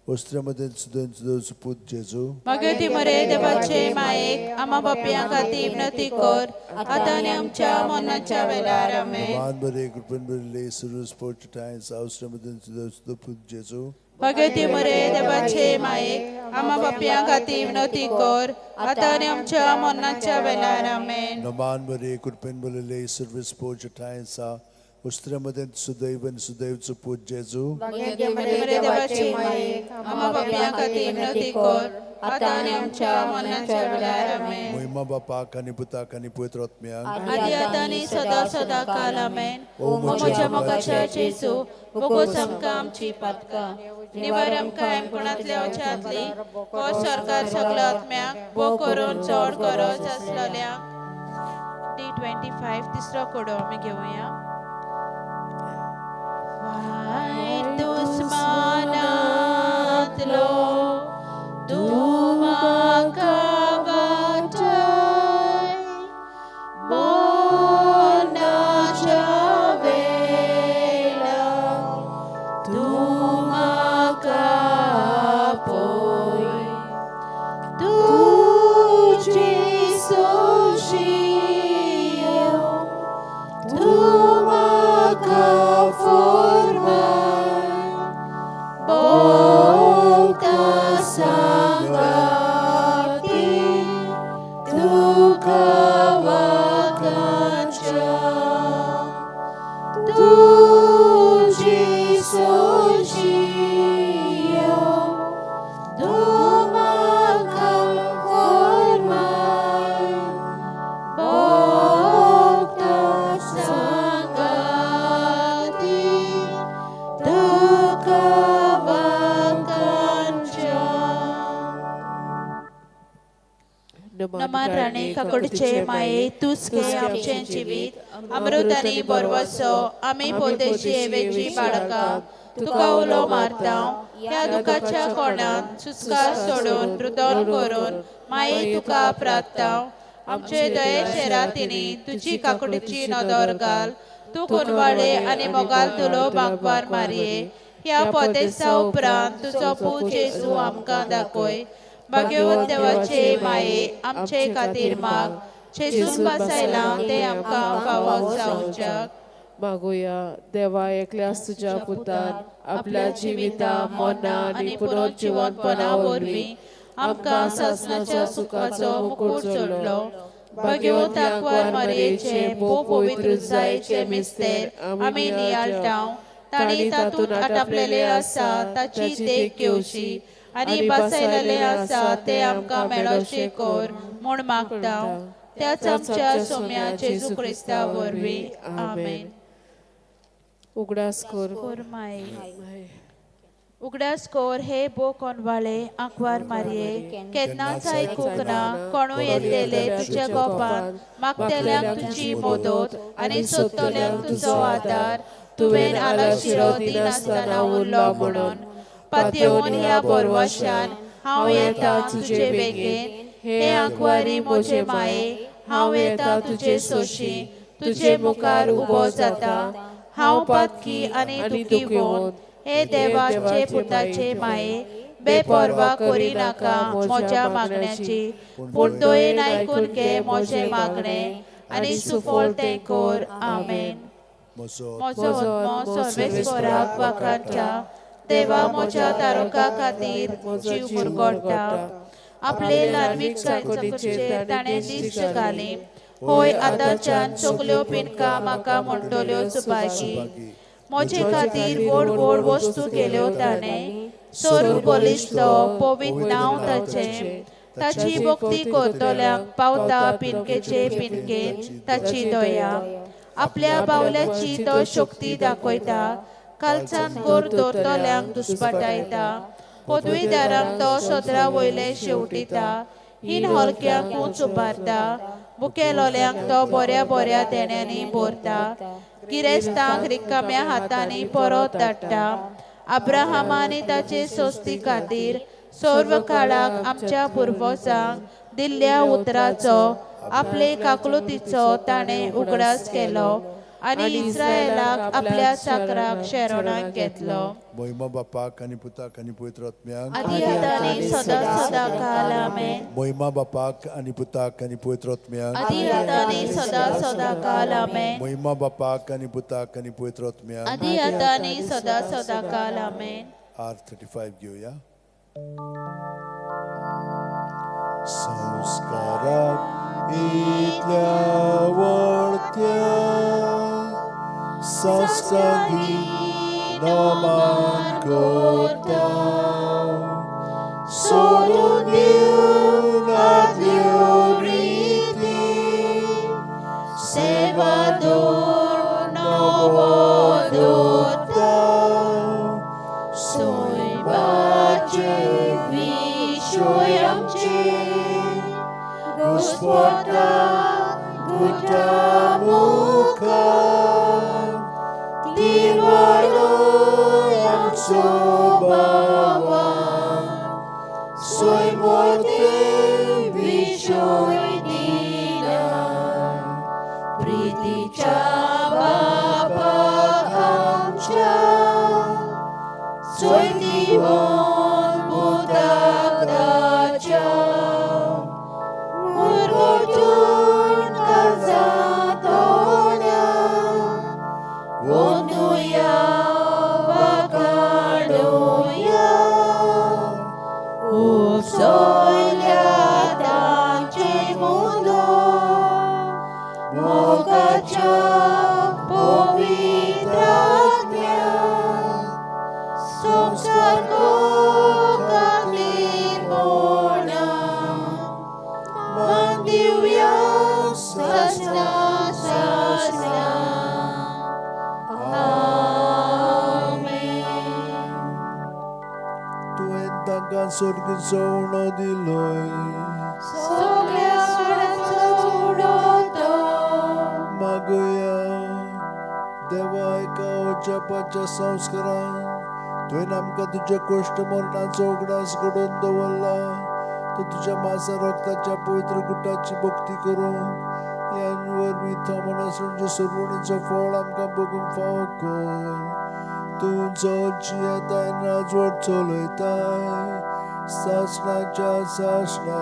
उस्त्रा मदें सुदैव आनी सुदैवचो पूत जेजू. भगवती मरे देवाचे मायेक आमा पापयां खातीर विनवती कर आतां आनी आमच्या मरणाच्या वेळार. आमेन. नमान मरे कृपेन बोलले सर्वच पोच ठांय आसा. उस्त्रा मदें सुदैव सुदैवचो पूत जेजू. भगवती मरे देवाचे मायेक आमा पापयां खातीर विनवती कर आतां आनी आमच्या मरणाच्या वेळार. आमेन. नमान मरे कृपेन बोलले सर्वच पोच ठांय आसा. उस्त्रा मदें सुदैव आनी सुदैवचो पूत जेजू. भगवती मरे देवाचे मायेक आमा पापयां खातीर विनवती कर आतां आनी आमच्या मरणाच्या वेळार. आमेन. महिमा बापाक आनी पुताक आनी पवित्र आत्म्याक आदी आतां आनी सदां सदां काल. आमेन. ओ म्हज्या मोगाच्या जेजू, बोगोस आमकां आमची पातकां, निवार आमकां एमकुणांतल्या वचांतली, हो सरकार सगळ्या आत्म्याक बो करून चड गरज आसलेल्यांक. D25 तिसरो कोडो आमी घेवया. वायट दुस्मानांतलो तूं म्हाका वाटय, मरणाच्या वेळार तूं म्हाका पळय, तुजी सोंशियो तूं म्हाका फॉर्माय, भोंवता सांगाती तुका वाकांच्या, तुजी सोंशियो तूं म्हाका फॉर्माय, भोंवता सांगाती तुका वाकांच्या. नमान राणी काकडचे माये, तूच घे आमचें जिवीत अमृत आनी बरवसो. आमी पोतेची एवेची बाळकां तुका उलो मारता. ह्या दुखाच्या कोणांत सुस्कार सोडून रुदन करून माये तुका प्रार्थता. आमचे दये शेरातिनी तुजी काकडीची नदर घाल. तूं कोनवाळे आनी मोगाल तुलो बांकवार मारये, ह्या पोदेसा उपरांत तुजो पूत जेजू आमकां दाखय. भाग्यवंत देवाचे माये आमचे खातीर माग, जेजून बसायलां तें आमकां फावो जावच्याक. मागुया. देवा, एकल्याच तुज्या पुतान आपल्या जिविता, मना आनी पुनर्जिवनपणा वरवीं आमकां सासणाच्या सुखाचो मुकूट जोडलो. भाग्यवंत आंकवार मारयेचे भोव पवित्र जायचे मिस्तेर आमी नियाळटा. तांणी तातूंत आटापलेले आसा ताची देख घेवची आनी बसयलेले आसा ते आमकां मेळोशे कर म्हूण मागता. त्याच आमच्या सोम्या जेजू क्रिस्ता वरवीं. आमेन. उगडास कर माई. उगडास कोर हे बो कोनवाळे आंकवार मारये केन्नाच आयकूंक ना कोणूय येतले तुज्या गोपान मागतल्यांक तुजी मदत आनी सोदतल्यांक तुजो आदार तुवें आलाशिरो दिनासतना उरलो म्हणून पातयेवन ह्या बोरवाशान हांव येता तुजे बेगीन हे आंकवारी म्हजे माये हांव येता तुजे सोशी तुजे मुखार उबो जाता हांव पातकी आनी दुखी होवन हे देवाचे पुताचे माये बेपर्वा करिनाका म्हज्या मागण्याची पूण दयेन आयकून घे म्हजें मागणें आनी सुफळ तें कर. आमेन. म्हजो आत्मो सर्वेस्पराक वाखाणच्या देवा म्हज्या तारका खातीर जीव मुरगोडटा. आपले ल्हानवीक चाकरीचेर ताणें दिश्ट घाली. होय आतांच्यान सगल्यो पिनका म्हाका म्हणटल्यो सुभागी. म्हजे खातीर व्हड व्हड वस्तू केल्यो ताणें. सर्व बलिश्ट पवित्र नांव ताचें. ताची भक्ती करतल्यांक पावता पिनकेचे पिनकेन ताची दया. आपल्या बावल्याची तो शक्ती दाखयता. कालसान गोर दवरतल्यांक दुस्पाटायता. पदवीदारांक तो सदरा वयले शेवटिता. हीन हलक्यांक उंच उबारता. मुखेलोल्यांक तो बऱ्या बऱ्या देण्यांनी भरता. गिरेस्तांक रिकाम्या हातांनी परत धाडटा. अब्राहमा आनी ताचे सोस्ती खातीर सर्व काळाक आमच्या पुर्वजांक दिल्ल्या उतराचो आपले काकलुतीचो ताणें उगडास केलो आनी इस्रायलाक आपल्या चाकराक शरणाक घेतलो. मोहिमा बापाक आनी पुताक आनी पवित्र आत्म्याक आदी आतां सदा सदा काल. आमेन. मोहिमा बापाक आनी पुताक आनी पवित्र आत्म्याक आदी आतां सदा सदा काल. आमेन. मोहिमा बापाक आनी पुताक आनी पवित्र आत्म्याक आदी आतां सदा सदा काल. आमेन. R35 घेवया. संस्काराक इतल्या वळत्या साष्टांगी नमन करता. सोडून दिवन आदल्यो रिती सेवा दवर नवो दवरता. सैमाचे विशय आमचे घुस्पटा गुटा मुखार तिरवाडोय आमचो बाबा सैमोते विशय दिना. प्रितीच्या बाबा आमच्या चोयतीवन पुताक ताच्या मुरगोटून काळजांत ओड्या वंदुया वाखाणुया. उपसयल्या तांचे मुलो मोगाच्या पवित्र आत्म्या संवसार खातीर मान दिवया सासणा सासणा. आमेन. तुवें तांकां सर्गीचो उणो दिलोय. सगल्या सुरांचो उडो तो. मागुया देवा एका अजापाच्या संस्कारान तुवें आमकां तुज्या कोश्ट मरणाचो उगडास घडोवन दवरला. तूं तुज्या मासा रक्ताच्या पवित्र गुटाची भक्ती करूंक ह्या वरवीं थमनासणचे सरवणीचो फळ आमकां बगूंक फावो कर. तूं चलची येताय राजवट चलयताय सासणाच्या सासणा.